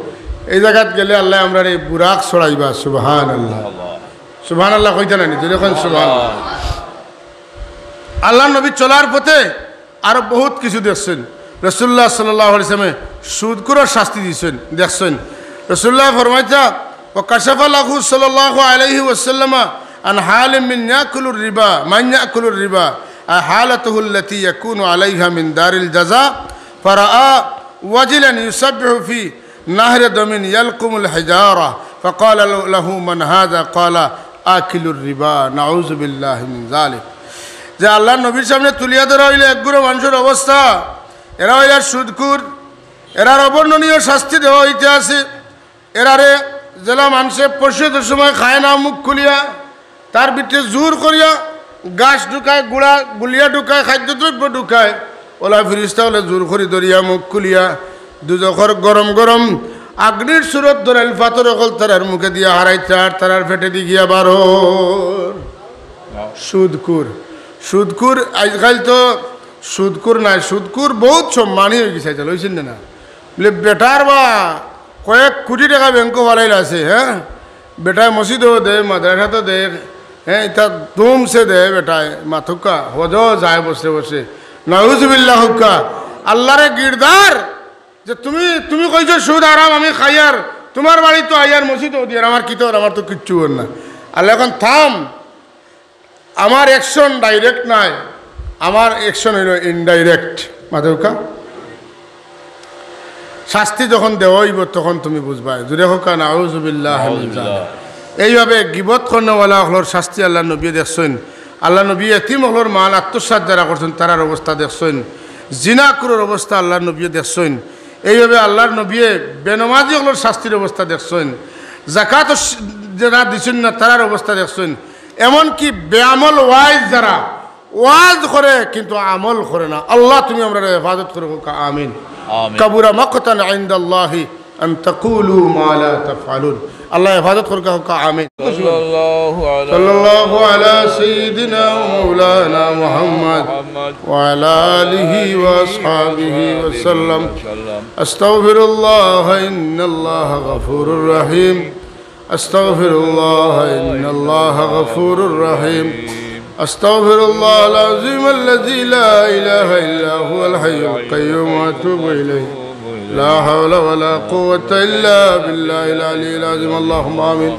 এই জাগাত গেলে আল্লায় আমরারে বুরাক চড়াইবা। সুবহানাল্লাহ। সুবহানাল্লাহ কইতা নানি? জোরে কইন সুবহানাল্লাহ। আল্লাহর নবী চলার পথে আরো বহুত কিছু দেখছইন। রাসূলুল্লাহ সাল্লাল্লাহু আলাইহি ওয়াসাল্লামে সুদখুরর শাস্তি দিছইন, দেখছইন। রাসূলুল্লাহ ফরমাইতা, "ওয়া কাশাফা লাহু সাল্লাল্লাহু আলাইহি ওয়াসাল্লামা আন হালিম মিন ইয়াকুলুর রিবা, মান ইয়াকুলুর রিবা, আ হালাতুহুল্লাতি ইয়াকুনু আলাইহা মিন দারিল জাযা, ফারাআ ওয়াজিলান ইউসাব্বিহু ফি নাহরে দমিন ইয়ালকুমুল হিজারা, ফাকালা লাহু মান হাযা, ক্বালা আকিলুর রিবা, নাউযুবিল্লাহি মিন যালিক।" যে আল্লাহর নবীর সামনে তুলিয়া ধরা অইলো এক গুরু মানুষর অবস্থা, এরা অইলা সুদখুর, এরার অবর্ণনীয় শাস্তি দেওয়া অইতে আছে। এরারে যেলা মানষে পরিশোধর সময় খায় না মুখ খুলিয়া, তার ভিতরে জোর করিয়া ঘাস ঢুকায়, গুড়া গুলিয়া ঢুকায়, খাদ্যদ্রব্য ঢুকায়, অউলা ফিরিস্তা অকলে জোর করি ধরিয়া মুখ খুলিয়া দুজখর গরম গরম আগ্নির সুরত ধরাইল পাথর অকল তারার মুখে দিয়া হারাইতা, আর তারার পেটেদি গিয়া বারর। সুদখুর, সুদখুর, আইজকাইল তো সুদখুর নায়, সুদখুর বহুত সম্মানী অইগেছে আইজকাইল, অইছে না? না, বলে বেটার বা কয়েক কোটি টেকা ব্যাংকো ফালাইল আছে, হ্যাঁ, বেটায় মসজিদো দেয়, মাদ্রাসাত দেয়, হ্যাঁ, ইতা দমছে দেয় বেটায়, মাতউক্কা, হজো যায় বসরে বসরে, নাউজুবিল্লাহ কউক্কা। আল্লারে গিরদার যে তুমি, তুমি কইছো সুদ হারাম, আমি খাইয়ার, তুমার বাড়িত আইয়ার মসজিদো দিয়ার, আমার কিতা অর, আমার তো কিচ্ছু অর না। আল্লায় কইন থাম, আমার action direct নায়, আমার action অইলো indirect। মাতউক্কা, শাস্তি যখন দেওয়া অইবো তখন তুমি বুঝবায়। জোরে কউক্কা, নাউজুবিল্লাহ মিন যালিক। এইভাবে গিবত করনেওয়ালা অকলর শাস্তি আল্লাহর নবীয়ে দেখছইন। আল্লাহর নবীয়ে এতিম অকলর মাল আত্মসাৎ যারা করছইন তারার অবস্থা দেখছইন। জিনাখুরর অবস্থা আল্লাহর নবীয়ে দেখছইন। এইভাবে আল্লাহর নবীয়ে বেনমাজি অকলর শাস্তির অবস্থা দেখছইন। জাকাত স-, যারা দিছইন না তারার অবস্থা দেখছইন। এমনকি বেআমল ওয়াইজ যারা ওয়াজ করে কিন্তু আমল করে না। আল্লাহ তুমি আমরারে হেফাজত করো, কউক্কা আমিন। আমিন। কাবুরা মাকতান ইনদাল্লাহি আন তাকুলু মা লা তাফআলুন। আল্লাহ হেফাজত করো, কউক্কা আমিন। সাল্লাল্লাহু আলা সাল্লাল্লাহু আলা সাইয়্যিদিনা ওয়া মাওলানা মুহাম্মদ মুহাম্মদ ওয়া আলা আলিহি ওয়া আসহাবিহি ওয়া সাল্লাম। আস্তাগফিরুল্লাহ ইন্নাল্লাহা গাফুরুর রহিম। أستغفر الله إن الله غفور رحيم. أستغفر الله العظيم الذي لا إله إلا هو الحي القيوم وأتوب إليه. لا حول ولا قوة إلا بالله العلي العظيم. اللهم آمين.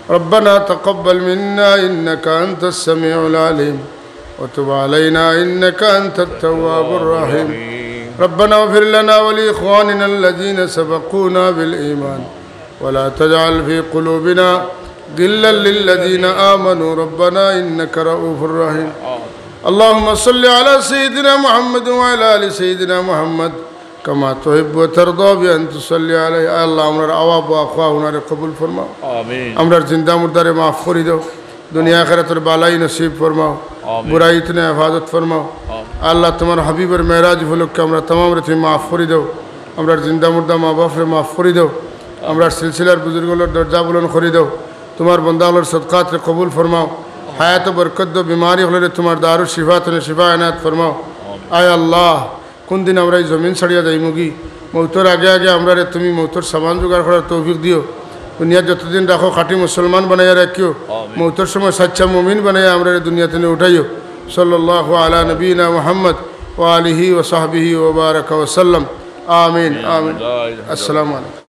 ربنا تقبل منا إنك أنت السميع العليم وتب علينا إنك أنت التواب الرحيم. ربنا اغفر لنا ولإخواننا الذين سبقونا بالإيمان ولا تجعل في قلوبنا غلا للذين آمنوا ربنا إنك رؤوف رحيم. اللهم صل على سيدنا محمد وعلى آل سيدنا محمد كما تحب وترضى بأن تصلي عليه. আল্লাহ, আমরার আওয়া বওয়া খুয়া হুনারে কবুল ফরমাও। আমিন। আমরার জিন্দা মুর্দারে মাফ করি দেও, দুনিয়া আখিরাতর বালাই নসিব ফরমাও, আমিন। বুরাই থনে হেফাজত ফরমাও। আমিন। আল্লাহ, তুমার হাবিবর মেরাজ উপলক্ষে আমরা তামামরে তুমি মাফ করি দেও। আমরার জিন্দা মুর্দা মা বাপরে মাফ করি দেও। আমরার সিলসিলার বুজুর্গ অকলর দরজা বুলন্দ করি দেও। তুমার বন্দা অকলর সদকাতরে কবুল ফরমাও। হায়াতো বরকত দেও, বিমারি অকলরে তুমার দারুশ শিফা থনে শিফা এনায়েত ফরমাও। আয় আল্লাহ, কুন দিন আমরা ই জমিন ছাড়িয়া যাইমুগি, মউতর আগে আগে আমরারে তুমি মউতর সামান জোগাড় করার তৌফিক দিও। দুনিয়াত যতদিন রাখো খাঁটি মুসলমান বানাইয়া রাখিও। আমিন। মউতর সময় সাচ্চা মুমিন বানাইয়া আমরারে দুনিয়া থনে উঠাইও। সাল্লাল্লাহু আলা নবীনা মুহাম্মদ ওয়া আলিহি ওয়া সাহবিহি ওয়া বারাকা ওয়া সাল্লাম। আমিন, আমিন। লা ইলাহা ইল্লাল্লাহ। আসসালামু আলাইকুম।